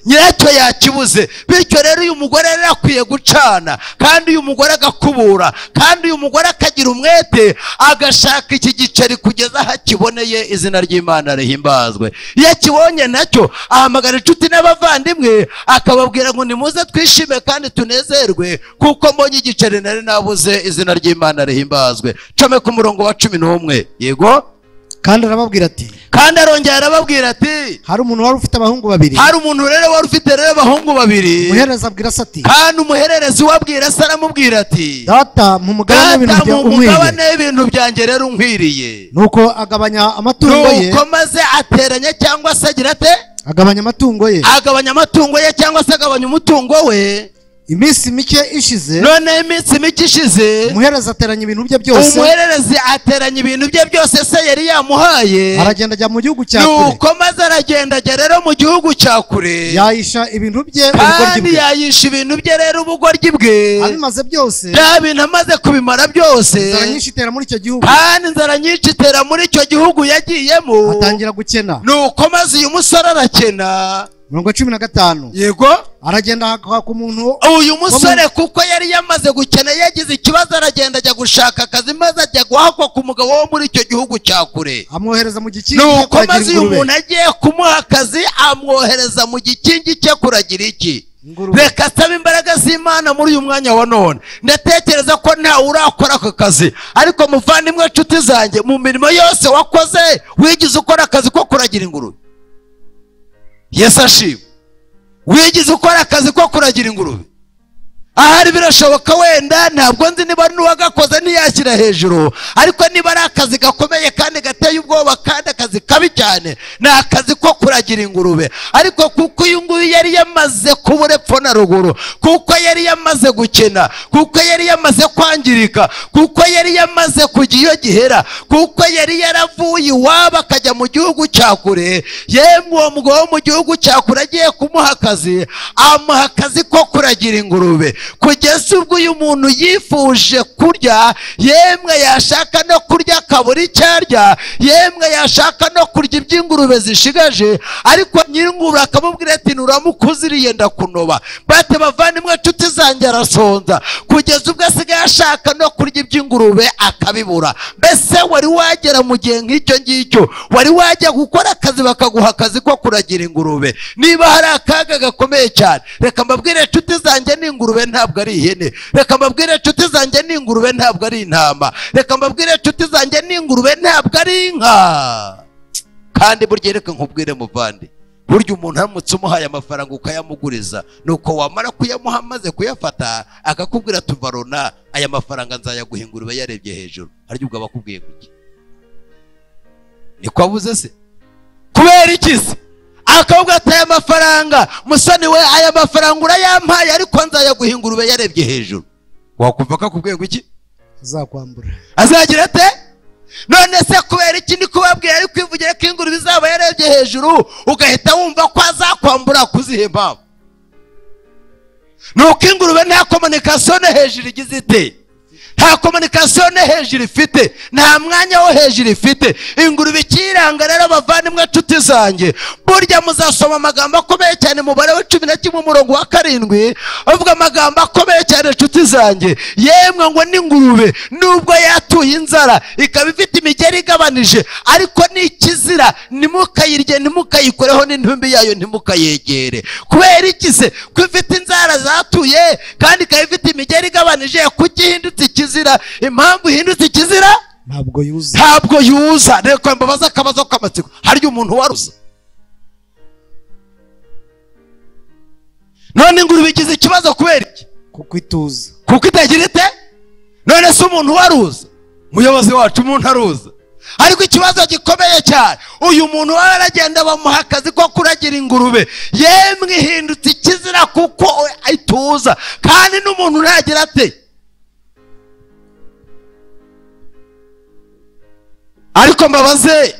Nyiracyo yakibuze. Bityo rero uyu mugore rero akwiye gucana, kandi uyu mugore agakubura, kandi uyu mugore akagira umwete agashaka iki giceri kugeza aho akiboneye, izina ry'Imana rihimbazwe. Iyo akibonye nacyo ahamagara inshuti n'abavandimwe akababwira ngo nimuze twishime kandi tunezerwe kuko mbonye igiceri nari nabuze, izina ry'Imana rihimbazwe. Come ku murongo wa 11. Yego. Kandi arababwira ati, kandi arongera arababwira ati hari umuntu wari ufite abahungu babiri, hari umuntu rero wari ufite rero abahungu babiri. Umuhererezi abwira se ati, kandi umuhererezi wabwira se aramubwira ati data mu mugabane w'ibintu byanjye rero unkwiriye. Nuko agabanya amatungo ye, nuko maze ateranya cyangwa se agira ate? Agabanya amatungo ye, agabanya amatungo ye cyangwa se agabanya umutungo we. Iminsi mike ishize, none iminsi mike ishize, umuhererezi ateranya ibintu bye byose, umuhererezi ateranya ibintu bye byose se yari yamuhaye, aragenda ajya mu gihugu cya kure. Nuko maze aragenda ajya rero mu gihugu cya kure, yayisha ibintu bye, kandi yayisha ibintu bye rero ubugoryi bwe, abimaze byose, bya bintu amaze kubimara byose, inzara nyinshi itera muri icyo gihugu, kandi inzara nyinshi itera muri icyo gihugu yagiyemo, atangira gukena. Nuko maze uyu musore arakena. Murongo 15. Yego. Aragenda ku muntu uyu musore kuko yari yamaze gukena yagize ikibazo, aragenda ajya gushaka akazi, maze ajya guhakwa ku mugabo wo muri icyo gihugu cya kure, amwohereza mu gikingi cye kuragira ingurube. Maze uyu muntu agiye kumuha akazi amwohereza mu gikingi cye kuragira iki? Reka sabe imbaraga z'Imana muri uyu mwanya wa none. Ndatekereza ko ntawe urakora ako kazi, ariko muvandimwe nshuti zanjye, mu mirimo yose wakoze wigize ukora akazi ko kuragira ingurube? Yesu ashimwe. Wigize ukora akazi ko kuragira ingurube? Ahari birashoboka wenda ntabwo nzi niba n'uwagakoze ntiyashyira hejuru, ariko niba ari akazi gakomeye kandi gateye ubwoba kandi akazi kabi cyane, ni akazi ko kuragira ingurube. Ariko kuko uyu nguyu yari yamaze kubura epfo na ruguru, kuko yari yamaze gukena, kuko yari yamaze kwangirika, kuko yari yamaze kujya iyo gihera, kuko yari yaravuye iwabo akajya mu gihugu cya cya kure. Yemwe uwo mugabo wo mu gihugu cya kure agiye kumuha akazi, amuha akazi ko kuragira ingurube, kugeza ubwo uyu muntu yifuje kurya, yemwe yashaka no kurya akabura icyo arya, yemwe yashaka no kurya iby'ingurube zishigaje, ariko nyir'ingurube akamubwira ati nuramukuziriye ndakunoba. Bate bavandimwe nshuti zanjye, arasonza kugeza ubwo asigaye ashaka no kurya iby'ingurube akabibura. Mbese wari wagera mu gihe nk'icyo ngicyo, wari wajya gukora akazi bakaguha akazi ko kuragira ingurube? Niba hari akaga gakomeye cyane, reka mbabwire inshuti zanjye, n'ingurube ntabwo ari ihene. Reka mbabwire inshuti zanjye, n'ingurube ntabwo ari intama. Reka mbabwire inshuti zanjye, n'ingurube ntabwo ari inka. Kandi burya reka nkubwire muvandi, burya umuntu aramutse umuhaye amafaranga ukayamuguriza, nuko wamara kuyamuha amaze kuyafata akakubwira tuvarona aya mafaranga nzayaguha ingurube yarebye hejuru, harya ubwo abakubwiye kuki? Niko abuze se? Kubera iki se? Akabwira ati aya mafaranga musoni we, aya mafaranga urayampaye ariko nzayaguha ingurube yarebye hejuru. Wakumva ko akubwiye kuki? Azakwambura. Azagira ate? None se kubera iki ndi kubabwira ari kwivugira ko ingurube izaba yarebye hejuru ugahita wumva ko azakwambura? Kuzihe impamvu? Nuko ingurube nta communication hejuru igize ite, nta communication hejuru ifite, nta mwanya wo hejuru ifite. Ingurube ikiranga rero bavandimwe nshuti zanjye, burya muzasoma amagambo akomeye cyane mu mubare wa 11 umurongo wa 7, avuga amagambo akomeye cyane nshuti zanjye. Yemwe ngo n'ingurube nubwo yatuye inzara ikaba ifite imigeri igabanije, ariko ni ikizira, ntimukayirye, ntimukayikoreho n'intumbi yayo ntimukayegere. Kubera iki se? Ko ifite inzara zatuye kandi ikaba ifite imigeri igabanije, kuki ihindutse ikizira? Impamvu ihindutse ikizira ntabwo yuza. Ntabwo yuza. Reka mbabaze akabazo k'amatsiko, harya umuntu waruza? None ingurube igize ikibazo kubera iki? Kuko ituza. Kuko itagira ite? None se umuntu waruza? Umuyobozi wacu umuntu aruza. Ariko ikibazo gikomeye cyane, uyu muntu aragenda bamuha akazi ko kuragira ingurube, yemwe ihindutse ikizira kuko ituza, kandi n'umuntu ntagira ate. Ariko mbabaze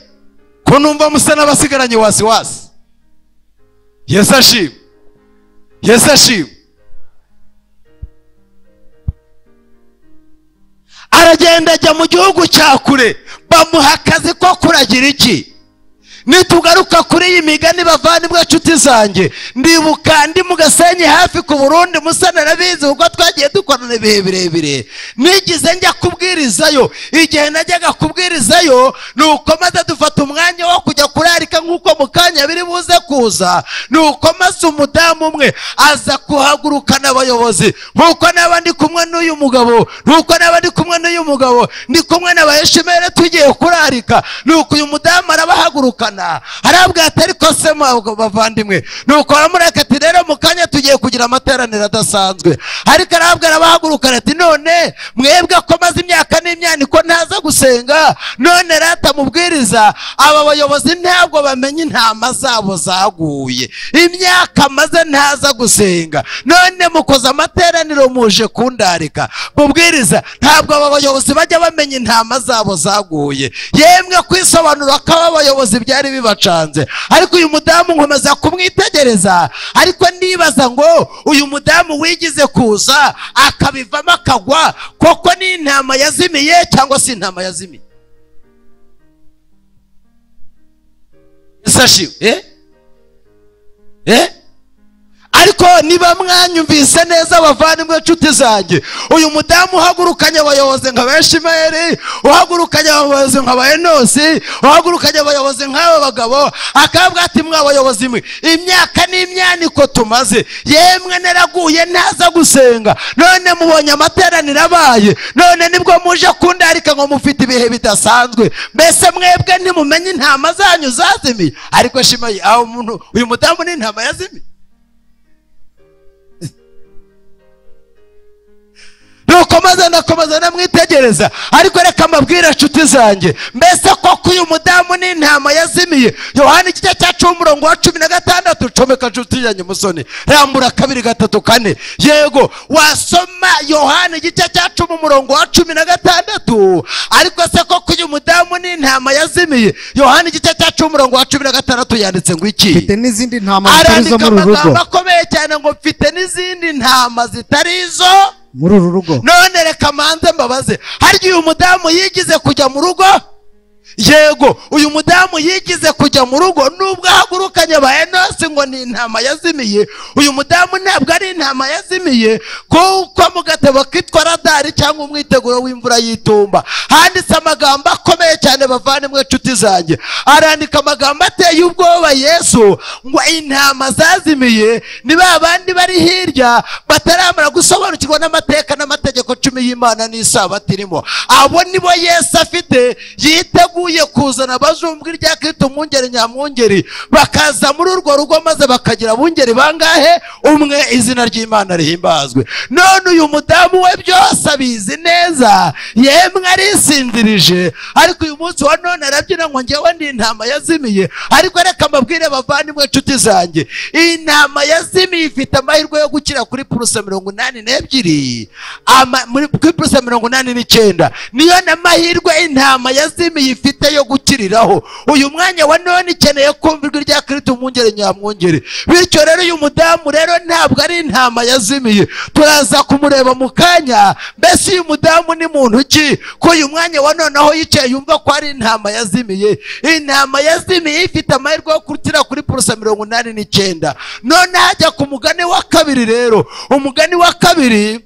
ko numva musa n'abasigaranye wasiwasi. Yesu ashimwe, Yesu ashimwe. Aragenda ajya mu gihugu cya kure, bamuha akazi ko kuragira iki? Nitugaruka kuri iyi migani bavandimwe nshuti zanjye, ndibuka ndi mu Gasenyi hafi ku Burundi, musa narabizi kuko twagiye dukorana ibihe birebire. Nigize njya kubwirizayo, igihe najyaga kubwirizayo nuko maze dufata umwanya wo kujya kurarika nk'uko mu kanya biri buze kuza, nuko maze umudamu umwe aza kuhagurukana abayobozi, nkuko naba ndi kumwe n'uyu mugabo, nkuko naba ndi kumwe n'uyu mugabo, ndi kumwe n'abaheshimere tugiye kurarika, nuko uyu mudamu arabahagurukana arabwira ati ariko se bavandimwe, nuko aramureka ati rero mu kanya tugiye kugira amateraniro adasanzwe. Ariko arabwira abahagurukana ati none mwebwe ko maze imyaka n'imyaniko ntaza gusenga, none rata mubwiriza aba bayobozi ntabwo bamenye intama zabo zaguye, imyaka maze ntaza gusenga, none mukoze amateraniro muje kundarika mubwiriza, ntabwo aba bayobozi bajya bamenya intama zabo zaguye. Yemwe kwisobanura ko aba bayobozi byari bibacanze. Ariko uyu mudamu nkomeza kumwitegereza, ariko nibaza ngo uyu mudamu wigize kuza akabivamo akagwa, koko ni intama yazimiye cyangwa si intama yazimiye? Ariko niba mwanyumvise neza abavandimwe nshuti zanjye, uyu mudamu uhagurukanye abayobozi nka Beshimeri, uhagurukanye abayobozi nka Enosi, uhagurukanye abayobozi nk'aba bagabo, akabwa ati mwa bayobozi mwe, imyaka n'imyaniko tumaze, yemwe naraguye ntaza gusenga, none mubonye amateraniro abaye, none nibwo muje kundarika ngo mufite ibihe bidasanzwe, mbese mwebwe ntimumenye intama zanyu zazimiye? Ariko Shimayi, aho umuntu uyu mudamu ni intama yazimiye? Nuko maze ndakomeza ndamwitegereza, ariko reka mbabwire nshuti zanjye, mbese koko uyu mudamu ni intama yazimiye? Yohana igice cya 10 umurongo wa 16, comeka nshuti yanjye musoni, rambura 2 3 4. Yego, wasoma Yohana igice cya 10 umurongo wa 16, ariko se koko uyu mudamu ni intama yazimiye? Yohana igice cya 10 umurongo wa 16 yanditse ngo iki? Mfite n'izindi ntama zitari izo muri uru rugo. Akomeye cyane ngo mfite n'izindi ntama zitari izo muri uru rugo. None reka manze mbabaze, harya uyu mudamu yigize kujya mu rugo? Yego, uyu mudamu yigize kujya mu rugo nubwo ahagurukanye ba Enosi ngo ni intama yazimiye. Uyu mudamu ntabwo ari intama yazimiye, kuko mu gatabo kitwa radari cyangwa umwiteguro w'imvura y'itumba handitse amagambo akomeye cyane, bavandimwe nshuti zanjye. Arandika amagambo ateye ubwoba Yesu ngo intama zazimiye ni ba bandi bari hirya bataramara gusobanukirwa n'amateka n'amategeko 10 y'Imana n'isabato irimo. Abo nibo Yesu afite yiteguye kuzana abazumbwi rya Kristo umwungeri nyamwungeri, bakaza muri urwo rugo maze bakagira abungeri bangahe? Umwe. Izina ry'Imana rihimbazwe. None uyu mudamu we byose abizi neza, yemwe arisinzirije, ariko uyu munsi wa none arabyina ngo njyewe ndi intama yazimiye. Ariko reka mbabwire bavandimwe nshuti zanjye, intama yazimiye ifite amahirwe yo gukira kuri purusa 82, kuri purusa 89. Niyo n'amahirwe intama yazimiye ifite yo gukiriraho. Uyu mwanya wa none ikeneye kumva ijwi rya Kristo umwungeri nyamwungeri. Bityo rero uyu mudamu rero ntabwo ari intama yazimiye, turaza kumureba mu kanya. Mbese uyu mudamu ni muntu ki ko uyu mwanya wa none aho yicaye yumva ko ari intama yazimiye? Intama yazimiye ifite amahirwe yo gukira kuri purusa 89. None hajya ku mugani wa kabiri rero. Umugani wa kabiri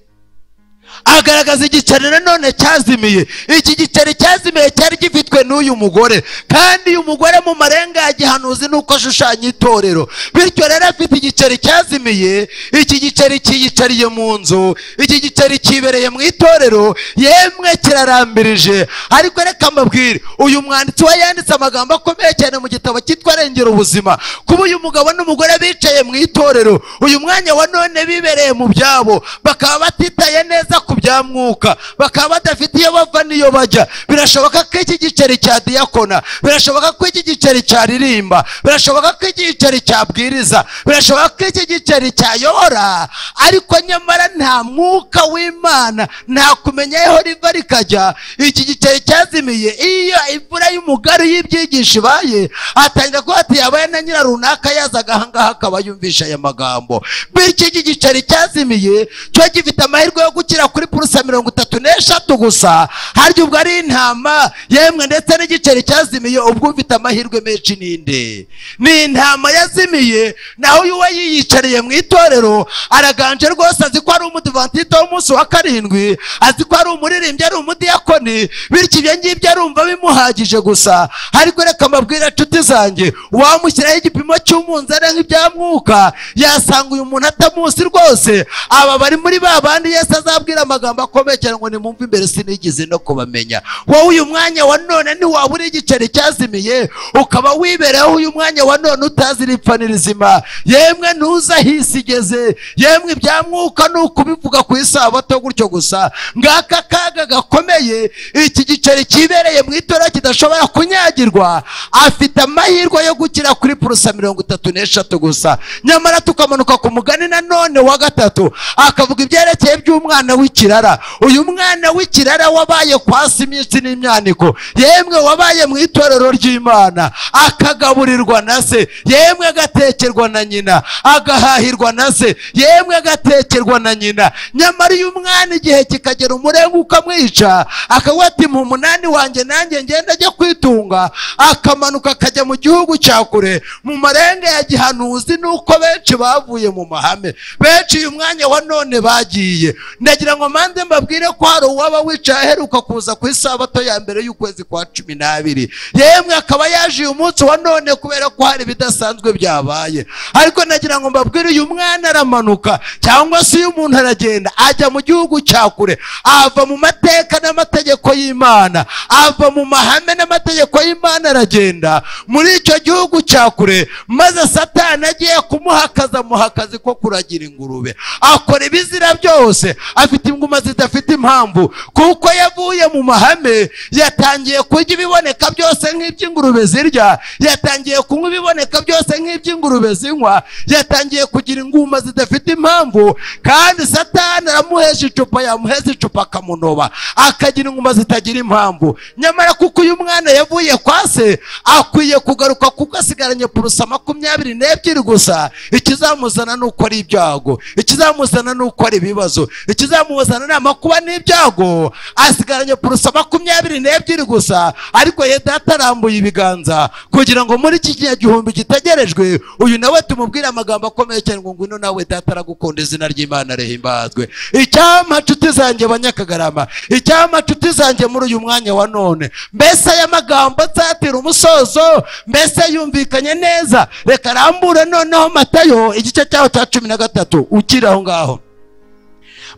agaragaza igiceri nanone cyazimiye. Iki giceri cyazimiye cyari gifitwe n'uyu mugore, kandi uyu mugore mu marenga ya gihanuzi nuko ashushanya itorero. Bityo rero afite igiceri cyazimiye, iki giceri kiyicariye mu nzu, iki giceri kibereye mu itorero, yemwe kirarambirije. Ariko reka mbabwire, uyu mwanditsi we yanditse amagambo akomeye cyane mu gitabo cyitwa Rengera Ubuzima. Kuba uyu mugabo n'umugore bicaye mu itorero uyu mwanya wa none bibereye mu byabo, bakaba batitaye neza ku bya mwuka, bakaba badafite iyo bava n'iyo bajya. Birashoboka ko iki giceri cya diyakona, birashoboka ko iki giceri cyaririmba, birashoboka ko iki giceri cyabwiriza, birashoboka ko iki giceri cyayobora, ariko nyamara nta mwuka w'Imana, nta kumenya aho riva rikajya. Iki giceri cyazimiye, iyo imvura y'umugaru y'ibyigisho ibaye, atangira kuba ati yabaye na nyira runaka yazaga aha ngaha akaba yumvisha aya magambo. Bityo iki giceri cyazimiye cyo gifite amahirwe yo gukira kuri purusa 33 gusa. Harya ubwo ari intama yemwe ndetse n'igiceri cyazimiye, ubwo ufite amahirwe menshi ninde? Ni intama yazimiye. Naho uyu we yiyicariye mu itorero araganje rwose, azi ko ari umudivantiste w'umunsi wa 7, azi ko ari umuririmbyi, ari umudiyakoni, bityo ibyo ngibyo arumva bimuhagije gusa. Ariko reka mbabwire nshuti zanjye, wamushyiraho igipimo cy'umunzani nk'ibya mwuka, yasanga uyu muntu atamuzi rwose. Aba bari muri ba bandi Yesu azabwira amagambo akomeye cyane ngo nimumve imbere sinigeze no kubamenya. Wowe uyu mwanya wa none ntiwaba uri igiceri cyazimiye, ukaba wibereho uyu mwanya wa none utazi iripfa n'irizima, yemwe ntuza hisi igeze, yemwe ibya mwuka ni ukubivuga ku isabato gutyo gusa. Ngaka kaga gakomeye iki giceri kibereye mu itora kidashobora kunyagirwa, afite amahirwe yo gukira kuri purusa 33 gusa. Nyamara tukamanuka ku mugani nanone wa gatatu, akavuga ibyerekeye by'umwana w'ikirara. Uyu mwana w'ikirara wabaye kwa se iminsi n'imyaniko, yemwe wabaye mu itorero ry'Imana, akagaburirwa na se, yemwe agatekerwa na nyina, agahahirwa na se, yemwe agatekerwa na nyina. Nyamara uyu mwana igihe kikagera umurenga ukamwica, akavuga ati mu munani wanjye nanjye ngenda ajya kwitunga, akamanuka akajya mu gihugu cya kure mu marenga ya gihanuzi. Nuko benshi bavuye mu mahame, benshi uyu mwanya wa none bagiye. Ndagira ngo manze mbabwire ko hari uwaba wicaye aheruka kuza ku isabato ya mbere y'ukwezi kwa 12, yemwe akaba yaje uyu munsi wa none kubera ko hari ibidasanzwe byabaye. Ariko nagira ngo mbabwire, uyu mwana aramanuka cyangwa se uyu muntu aragenda ajya mu gihugu cya kure, ava mu mateka n'amategeko y'Imana, ava mu mahame n'amategeko y'Imana, aragenda muri icyo gihugu gihugu cya kure, maze Satani agiye kumuhakaza muhakazi ko kuragira ingurube. Akora ibizira byose, afite inguma zidafite impamvu, kuko yavuye mu mahame. Yatangiye kurya ibiboneka byose nk'iby'ingurube zirya, yatangiye kunywa ibiboneka byose nk'iby'ingurube zinywa, yatangiye kugira inguma zidafite impamvu. Kandi Satani aramuhesha icupa, yamuhesha icupa akamunoba, akagira inguma zitagira impamvu. Nyamara kuko uyu mwana yavuye kwa se, akwiye kugaruka kuko asigaranye purusa 22 gusa. Ikizamuzana nuko ari ibyago, ikizamuzana nuko ari ibibazo, ikizamuzana ni amakuba n'ibyago. Asigaranye purusa 22 gusa, ariko ye data arambuye ibiganza kugira ngo muri iki kinyagihumbi gitegerejwe uyu nawe tumubwire amagambo akomeye cyane ngo ngwino nawe data aragukunda, izina ry'Imana rihimbazwe. Icyampa nshuti zanjye Banyakagarama, icyampa nshuti zanjye muri uyu mwanya wa none, mbese aya magambo nzatira umusozo, mbese yumvikanye neza? Reka rambure noneho Matayo igice cyaho cya 13 ukiri aho ngaho.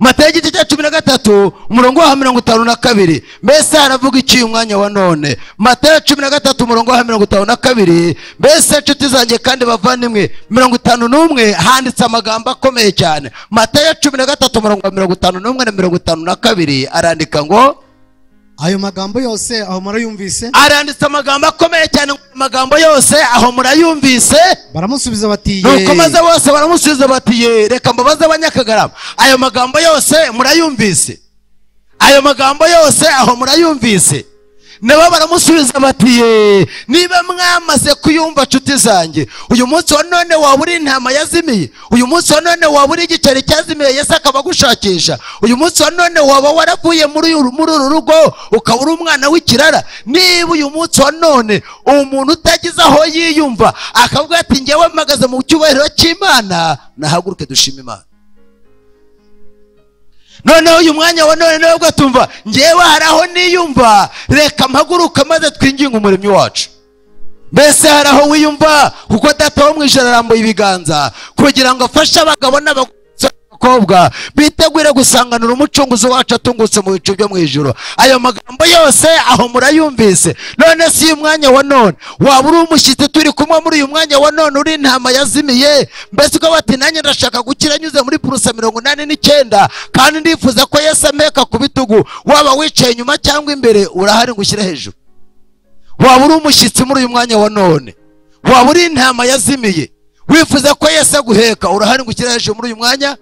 Matayo igice cya 13 umurongo wa 52, mbese haravuga iki uyu mwanya wa none? Matayo 13 umurongo wa 52, mbese nshuti zanjye kandi bavandimwe, 51 handitse amagambo akomeye cyane. Matayo 13 umurongo wa 51 na 52 arandika ngo ayo magambo yose aho murayumvise. Aranditse amagambo akomeye cyane, amagambo yose aho murayumvise. Baramusubiza bati ye. Nuko maze bose baramusubiza bati ye. Reka mbabaze Abanyakagarama, ayo magambo yose murayumvise? Ayo magambo yose aho murayumvise? Nabo baramusubiza bati ye. Niba mwamaze kuyumva nshuti zanjye, uyu munsi wa none waba uri intama yazimiye, uyu munsi wa none waba uri igiceri cyazimiye Yesu akaba agushakisha, uyu munsi wa none waba waravuye muri uru rugo ukaba uri umwana w'ikirara. Niba uyu munsi wa none umuntu utagize aho yiyumva akavuga ati njyewe mpagaze mu cyubahiro cy'Imana, nahaguruke dushime Imana. Noneho uyu mwanya wa none nawe ugatumva njyewe hari aho niyumva, reka mpaguruka maze twinginge umuremyi wacu. Mbese hari aho wiyumva? Kuko data wo mu ijuru arambuye ibiganza kugira ngo afashe abagabo n'abakobwa bitegure gusanganira umucunguzi wacu atungutse mu bicu byo mu ijuru. Ayo magambo yose aho murayumvise? None si uyu mwanya wa none waba uri umushyitsi turi kumwe muri uyu mwanya wa none, uri intama yazimiye, mbese ukaba ati nanjye ndashaka gukira nyuze muri purusa 89 kandi ndifuza ko Yesu ameka ku bitugu. Waba wicaye inyuma cyangwa imbere, urahari ngo ushyire hejuru. Waba uri umushyitsi muri uyu mwanya wa none, waba uri intama yazimiye wifuza ko Yesu aguheka, urahari ngo ushyire hejuru muri uyu mwanya.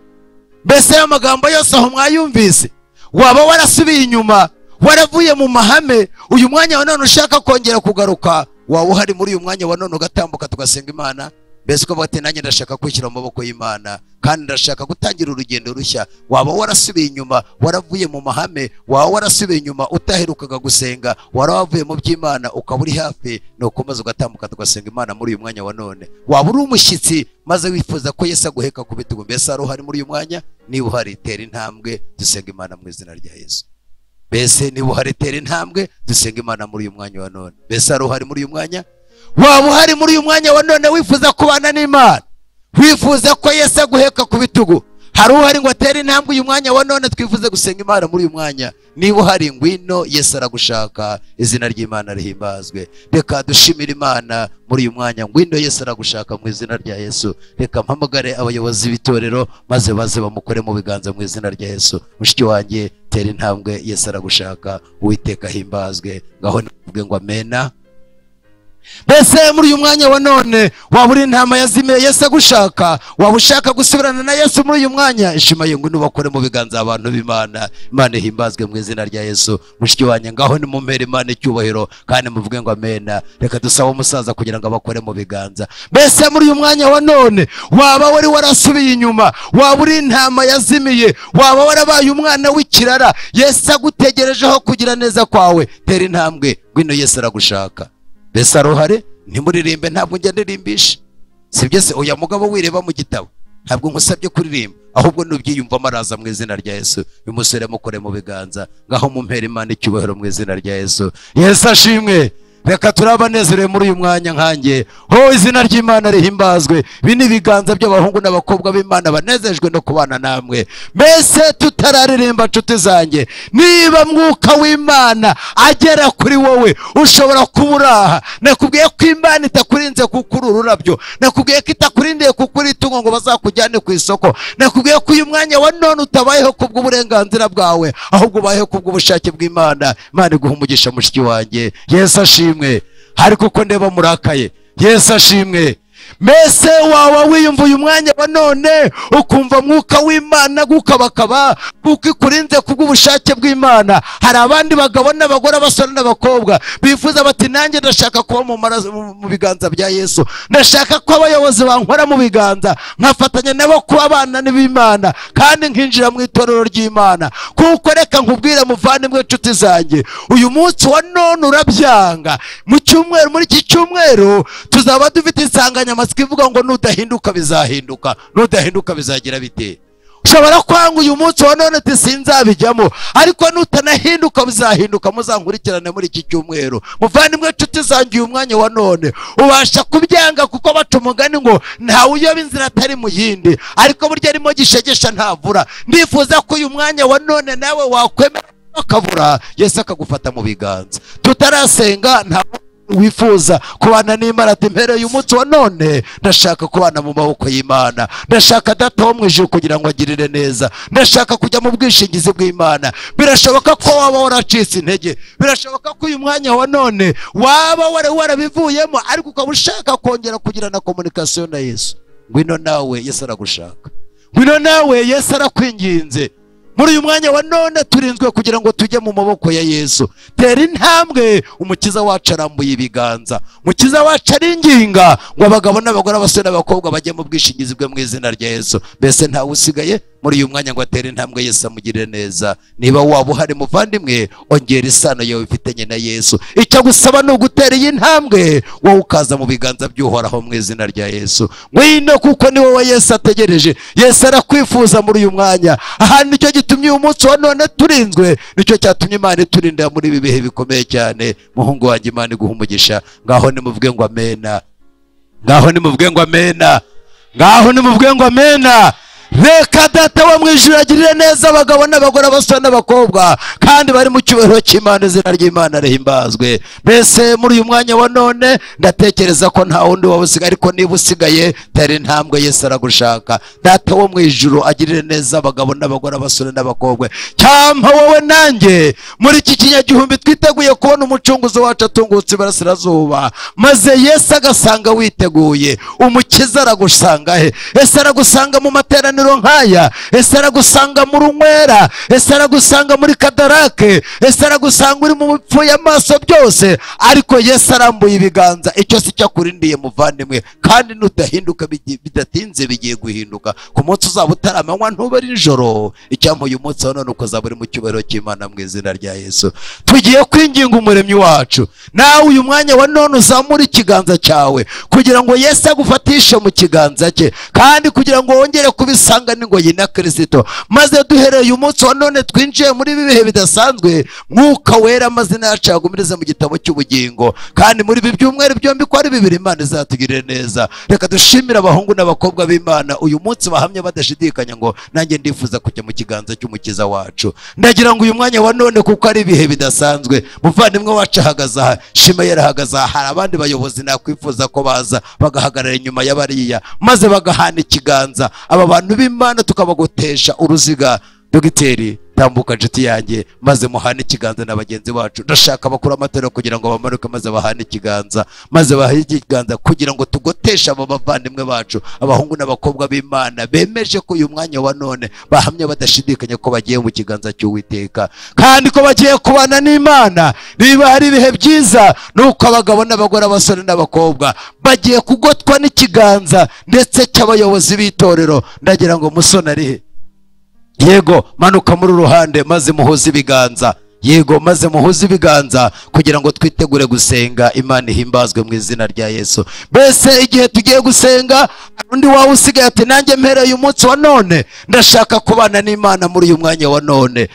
Mbese ayo magambo yose aho mwayumvise? Waba warasubiye inyuma, waravuye mu mahame, uyu mwanya wa none ushaka kongera kugaruka, waba uhari muri uyu mwanya wa none ugatambuka tugasenga Imana. Mbese ukavuga ati nanjye ndashaka kwishyira mu maboko y'Imana kandi ndashaka gutangira urugendo rushya. Waba warasubiye inyuma, waravuye mu mahame, waba warasubiye inyuma utaherukaga gusenga, waravuye mu by'Imana ukaba uri hafi, nuko maze ugatambuka tugasenga Imana muri uyu mwanya wa none. Waba uri umushyitsi maze wifuza ko Yesu aguheka ku bitugu, mbese hari uhari muri uyu mwanya? Niba uhari tera intambwe dusenga Imana mu izina rya Yesu. Mbese niba uhari tera intambwe dusenga Imana muri uyu mwanya wa none. Mbese hari uhari muri uyu mwanya? Waba uhari muri uyu mwanya wa none wifuza kubana n'Imana, wifuza ko Yesu aguheka ku bitugu, hari uhari ngo atere intambwe uyu mwanya wa none twifuze gusenga Imana muri uyu mwanya? Niba uhari ngwino, Yesu aragushaka, izina ry'Imana rihimbazwe. Reka dushimire Imana muri uyu mwanya, ngwino Yesu aragushaka mu izina rya Yesu. Reka mpamagare abayobozi b'itorero maze baze bamukore mu biganza mu izina rya Yesu. Mushiki wanjye tera intambwe, Yesu aragushaka, Uwiteka ahimbazwe. Ngaho navuge ngo amena. Mbese muri uyu mwanya wa none waba uri intama yazimiye Yesu agushaka, waba ushaka gusubirana na Yesu muri uyu mwanya, ishima ye ngwino bakore mu biganza abantu b'Imana. Imana ihimbazwe mu izina rya Yesu. Mushiki wanjye ngaho nimumpere Imana icyubahiro kandi muvuge ngo amena. Reka dusabe umusaza kugira ngo abakore mu biganza. Mbese muri uyu mwanya wa none waba wari warasubiye inyuma, waba uri intama yazimiye, waba warabaye umwana w'ikirara, Yesu agutegerejeho kugira neza kwawe, tera intambwe ngwino Yesu aragushaka. Mbese aruhare? Ntimuririmbe, ntabwo njya ndirimbisha, sibyo se? Oya mugabo wireba mu gitabo, ntabwo nkusabye kuririmba, ahubwo nubyiyumvamo araza mu izina rya Yesu. Uyu musore mukore mu biganza, ngaho mumpere Imana icyubahiro mu izina rya Yesu. Yesu ashimwe. Reka turabanezerewe muri uyu mwanya nkanjye. Ho izina ry'Imana rihimbazwe. Ibi ni ibiganza by'abahungu n'abakobwa b'Imana banezejwe no kubana namwe. Mbese tutararirimba nshuti zanjye, niba mwuka w'Imana agera kuri wowe ushobora kuburaha. Nakubwiye ko Imana itakurinze itakurinze kuko uri ururabyo, nakubwiye ko itakurindiye kuko uri itungo ngo bazakujyane ku isoko, nakubwiye ko uyu mwanya wa none utabayeho kubw'uburenganzira bwawe, ahubwo ubayeho kubw'ubushake bw'Imana. Imana iguha umugisha mushiki wanjye. Yesu ashimwe. Ariko uko ndeba murakaye. Yesu ashimwe. Mbese waba wiyumva uyu mwanya wa none ukumva mwuka w'Imana gukabakaba kuko ikurinze kubw'ubushake bw'Imana? Hari abandi bagabo n'abagore, abasore n'abakobwa bifuza bati nanjye ndashaka kuba mu biganza bya Yesu, ndashaka ko abayobozi bankora mu biganza nkafatanya nabo kuba abana n'Imana kandi nkinjira mu itorero ry'Imana. Kuko reka nkubwire muvandimwe nshuti zanjye, uyu munsi wa none urabyanga. Mu cyumweru, muri iki cyumweru tuzaba dufite insanganyamatsiko ivuga ngo nudahinduka bizahinduka, nudahinduka bizagira bite? Ushobora kwanga uyu munsi wa none ati sinzabijyamo, ariko nutanahinduka bizahinduka. Muzankurikirane muri iki cyumweru. Muvandimwe nshuti zanjye, uyu mwanya wa none ubasha kubyanga kuko baca umugani ngo ntawe uyoba inzira atari mu yindi, ariko burya arimo gishegesha ntavura. Ndifuza ko uyu mwanya wa none nawe wakwemera akavura, Yesu akagufata mu biganza. Tutarasenga nta wifuza kubana n'Imana ati mpereye uyu munsi wa none ndashaka kubana mu maboko y'Imana, ndashaka Data wo mu ijuru kugira ngo agirire neza, ndashaka kujya mu bwishingizi bw'Imana. Birashoboka ko waba waracitse intege, birashoboka ko uyu mwanya wa none waba warabivuyemo, ariko ukaba ushaka kongera kugirana communication na Yesu. Ngwino nawe, Yesu aragushaka. Ngwino nawe, Yesu arakwinginze. Muri uyu mwanya wa none turinzwe kugira ngo tujye mu maboko ya Yesu. Tera intambwe, umukiza wacu arambuye ibiganza, umukiza wacu aringinga ngo abagabo n'abagore, abasore n'abakobwa bajye mu bwishingizi bwe mu izina rya Yesu. Mbese ntawe usigaye muri uyu mwanya ngo atere intambwe Yesu amugirire neza? Niba waba uhari muvandimwe, ongera isano yawe ifitanye na Yesu. Icyo gusaba ni ugutera iyi ntambwe, wowe ukaza mu biganza by'Uhoraho mu izina rya Yesu. Ngwino kuko ni wowe Yesu ategereje. Yesu arakwifuza muri uyu mwanya. Aha nicyo gitumye uyu munsi wa none turinzwe, nicyo cyatumye Imana iturinda muri ibi bihe bikomeye cyane. Muhungu wanjye, Imana iguha umugisha. Ngaho nimuvuge ngo amena. Ngaho nimuvuge ngo amena. Ngaho nimuvuge ngo amena. Reka Data wo mu ijuru agirire neza abagabo n'abagore, abasore n'abakobwa, kandi bari mu cyubahiro cy'Imana. Izina ry'Imana rihimbazwe. Mbese muri uyu mwanya wa none ndatekereza ko nta wundi waba usigaye, ariko niba usigaye tera intambwe, Yesu aragushaka. Data wo mu ijuru agirire neza abagabo n'abagore, abasore n'abakobwa. Cyampa wowe nanjye muri iki kinyagihumbi twiteguye kubona umucunguzi wacu atungutse iburasirazuba, maze Yesu agasanga witeguye. Umukiza aragusanga he? Ese aragusanga mu materaniro nkaya? Ese aragusanga mu runywera? Ese aragusanga muri kadarake? Ese aragusanga uri mu bipfuye amaso byose? Ariko Yesu arambuye ibiganza. Icyo si cyo akurindiye muvandimwe, kandi nudahinduka bidatinze bigiye guhinduka. Ku munsi uzaba utaramanywa ntube ari nijoro. Icyampa uyu munsi wa none ukazaba uri mu cyubahiro cy'Imana mu izina rya Yesu. Tugiye kwinginga umuremyi wacu. Nawe uyu mwanya wa none uzamure ikiganza cyawe kugira ngo Yesu agufatishe mu kiganza cye, kandi kugira ngo wongere kubisanga n'ingoyi na Kristo. Maze duhereye uyu munsi wa none twinjiye muri ibi bihe bidasanzwe, Mwuka Wera amazina yacu agumirize mu gitabo cy'ubugingo, kandi muri ibi byumweru byombi ko ari bibiri Imana izatugirire neza. Reka dushimire abahungu n'abakobwa b'Imana uyu munsi bahamya badashidikanya ngo nanjye ndifuza kujya mu kiganza cy'umukiza wacu. Ndagira ngo uyu mwanya wa none, kuko ari ibihe bidasanzwe, muvandimwe wacu ahagaze aha, Shima yarahagaze aha, hari abandi bayobozi nakwifuza ko baza bagahagarara inyuma y'abariya maze bagahana ikiganza aba bantu b'Imana tukabagotesha uruziga. Dogiteri, tambuka nshuti yanjye, maze muhane ikiganza na bagenzi bacu. Ndashaka abakuru amatorero kugira ngo bamanuke maze bahane ikiganza, maze bahane ikiganza kugira ngo tugoteshe aba bavandimwe bacu, abahungu n'abakobwa b'Imana bemeje ko uyu mwanya wa none bahamya badashidikanya ko bagiye mu kiganza cy'Uwiteka, kandi ko bagiye kubana n'Imana. Niba hari ibihe byiza, nuko abagabo n'abagore, abasore n'abakobwa bagiye kugotwa n'ikiganza ndetse cy'abayobozi b'itorero. Ndagira ngo musone arihe? Yego, manuka muri ruhande maze muhuze ibiganza. Yego, maze muhuze ibiganza kugira ngo twitegure gusenga. Imana ihimbazwe mu izina rya Yesu. Mbese igihe tugiye gusenga, undi wawe usigaye ati nanjye mpereye umunsi wa none ndashaka kubana n'Imana muri uyu mwanya wa none,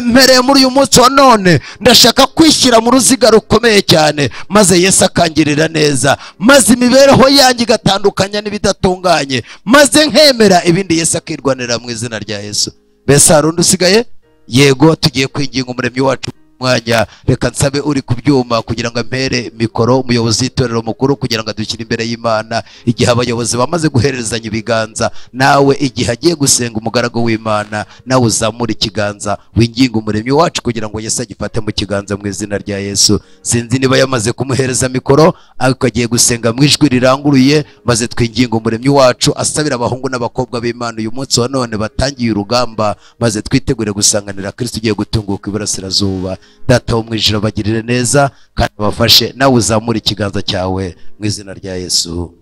mpereye muri uyu munsi wa none ndashaka kwishyira mu ruziga rukomeye cyane, maze Yesu akangirira neza, maze imibereho yanjye igatandukanya n'ibidatunganye, maze nkemera ibindi Yesu akirwanira mu izina rya Yesu. Mbese hari undi usigaye? Yego, tugiye kwinginga umuremyi wacu Mwanya reka nsabe uri ku byuma kugira ngo ampere mikoro, umuyobozi w'itorero mukuru, kugira ngo adushyire imbere y'Imana. Igihe abayobozi bamaze guherezanya ibiganza, nawe igihe agiye gusenga umugaragu w'Imana, nawe uzamura ikiganza winginga umuremyi wacu kugira ngo Yesu agifate mu kiganza mu izina rya Yesu. Sinzi niba yamaze kumuhereza mikoro, ariko agiye gusenga mu ijwi riranguruye, maze twinginga umuremyi wacu asabira abahungu n'abakobwa b'Imana uyu munsi wa none batangiye urugamba, maze twitegure gusanganira Kristo ugiye gutunguka iburasirazuba. Data wo mu ijuru bagirire neza kandi abafashe, nawe uzamure ikiganza cyawe mu izina rya Yesu.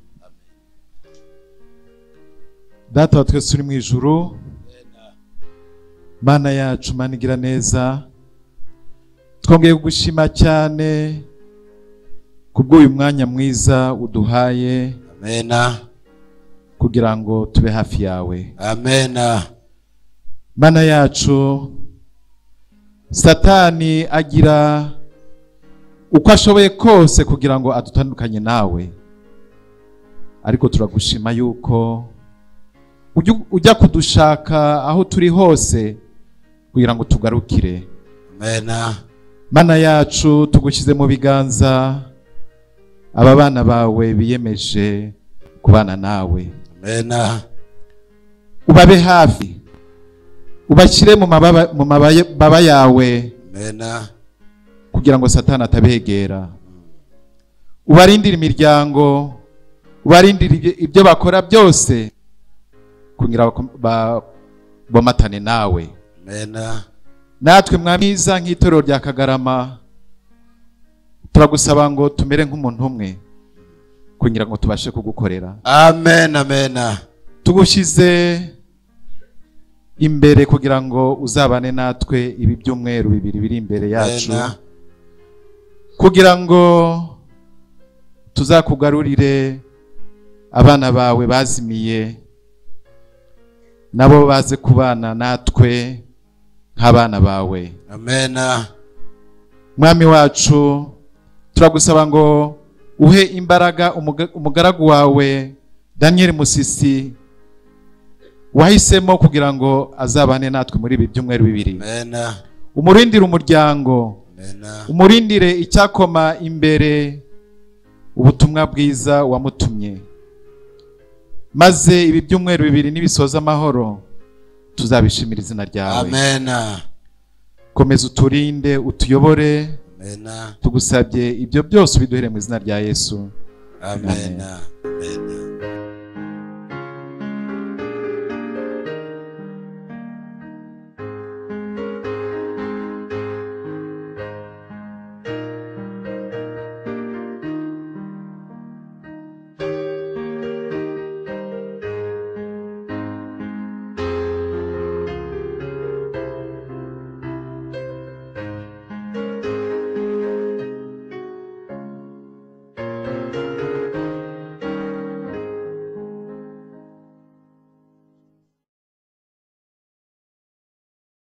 Data wa twese uri mu ijuru, Mana yacu, Mana igira neza, twongeye kugushima cyane kubw'uyu mwanya mwiza uduhaye. Amena. Kugira ngo tube hafi yawe. Amena. Mana yacu, Satani agira uko ashoboye kose kugira ngo adutandukanye nawe, ariko turagushima yuko ujya kudushaka aho turi hose kugira ngo tugarukire. Amena. Mana yacu, tugushyize mu biganza aba bana bawe biyemeje kubana nawe. Amena. Ubabe hafi, ubashyire mu mababa yawe. Amena. Kugira ngo Satani atabegera. Ubarindire imiryango, ubarindire ibyo bakora byose kugira bomatane nawe. Amena. Natwe mwamiza nk'itorero rya Kagarama, turagusaba ngo tumere nk'umuntu umwe kugira ngo tubashe kugukorera. Amen. Amena. Tugushyize imbere kugira ngo uzabane natwe ibi byumweru bibiri biri imbere yacu, kugira ngo tuzakugarurire abana bawe bazimiye, nabo baze kubana natwe nk'abana bawe. Amena. Mwami wacu, turagusaba ngo uhe imbaraga umugaragu wawe Daniel Musisi wahisemo kugira ngo azabane natwe muri ibi byumweru bibiri. Amena. Umurindire umuryango. Amena. Umurindire icyakoma imbere ubutumwa bwiza wamutumye, maze ibi byumweru bibiri nibisoza amahoro tuzabishimira izina ryawe. Amena. Komeza uturinde, utuyobore. Amena. Tugusabye ibyo byose ubiduhere mu izina rya Yesu. Amena.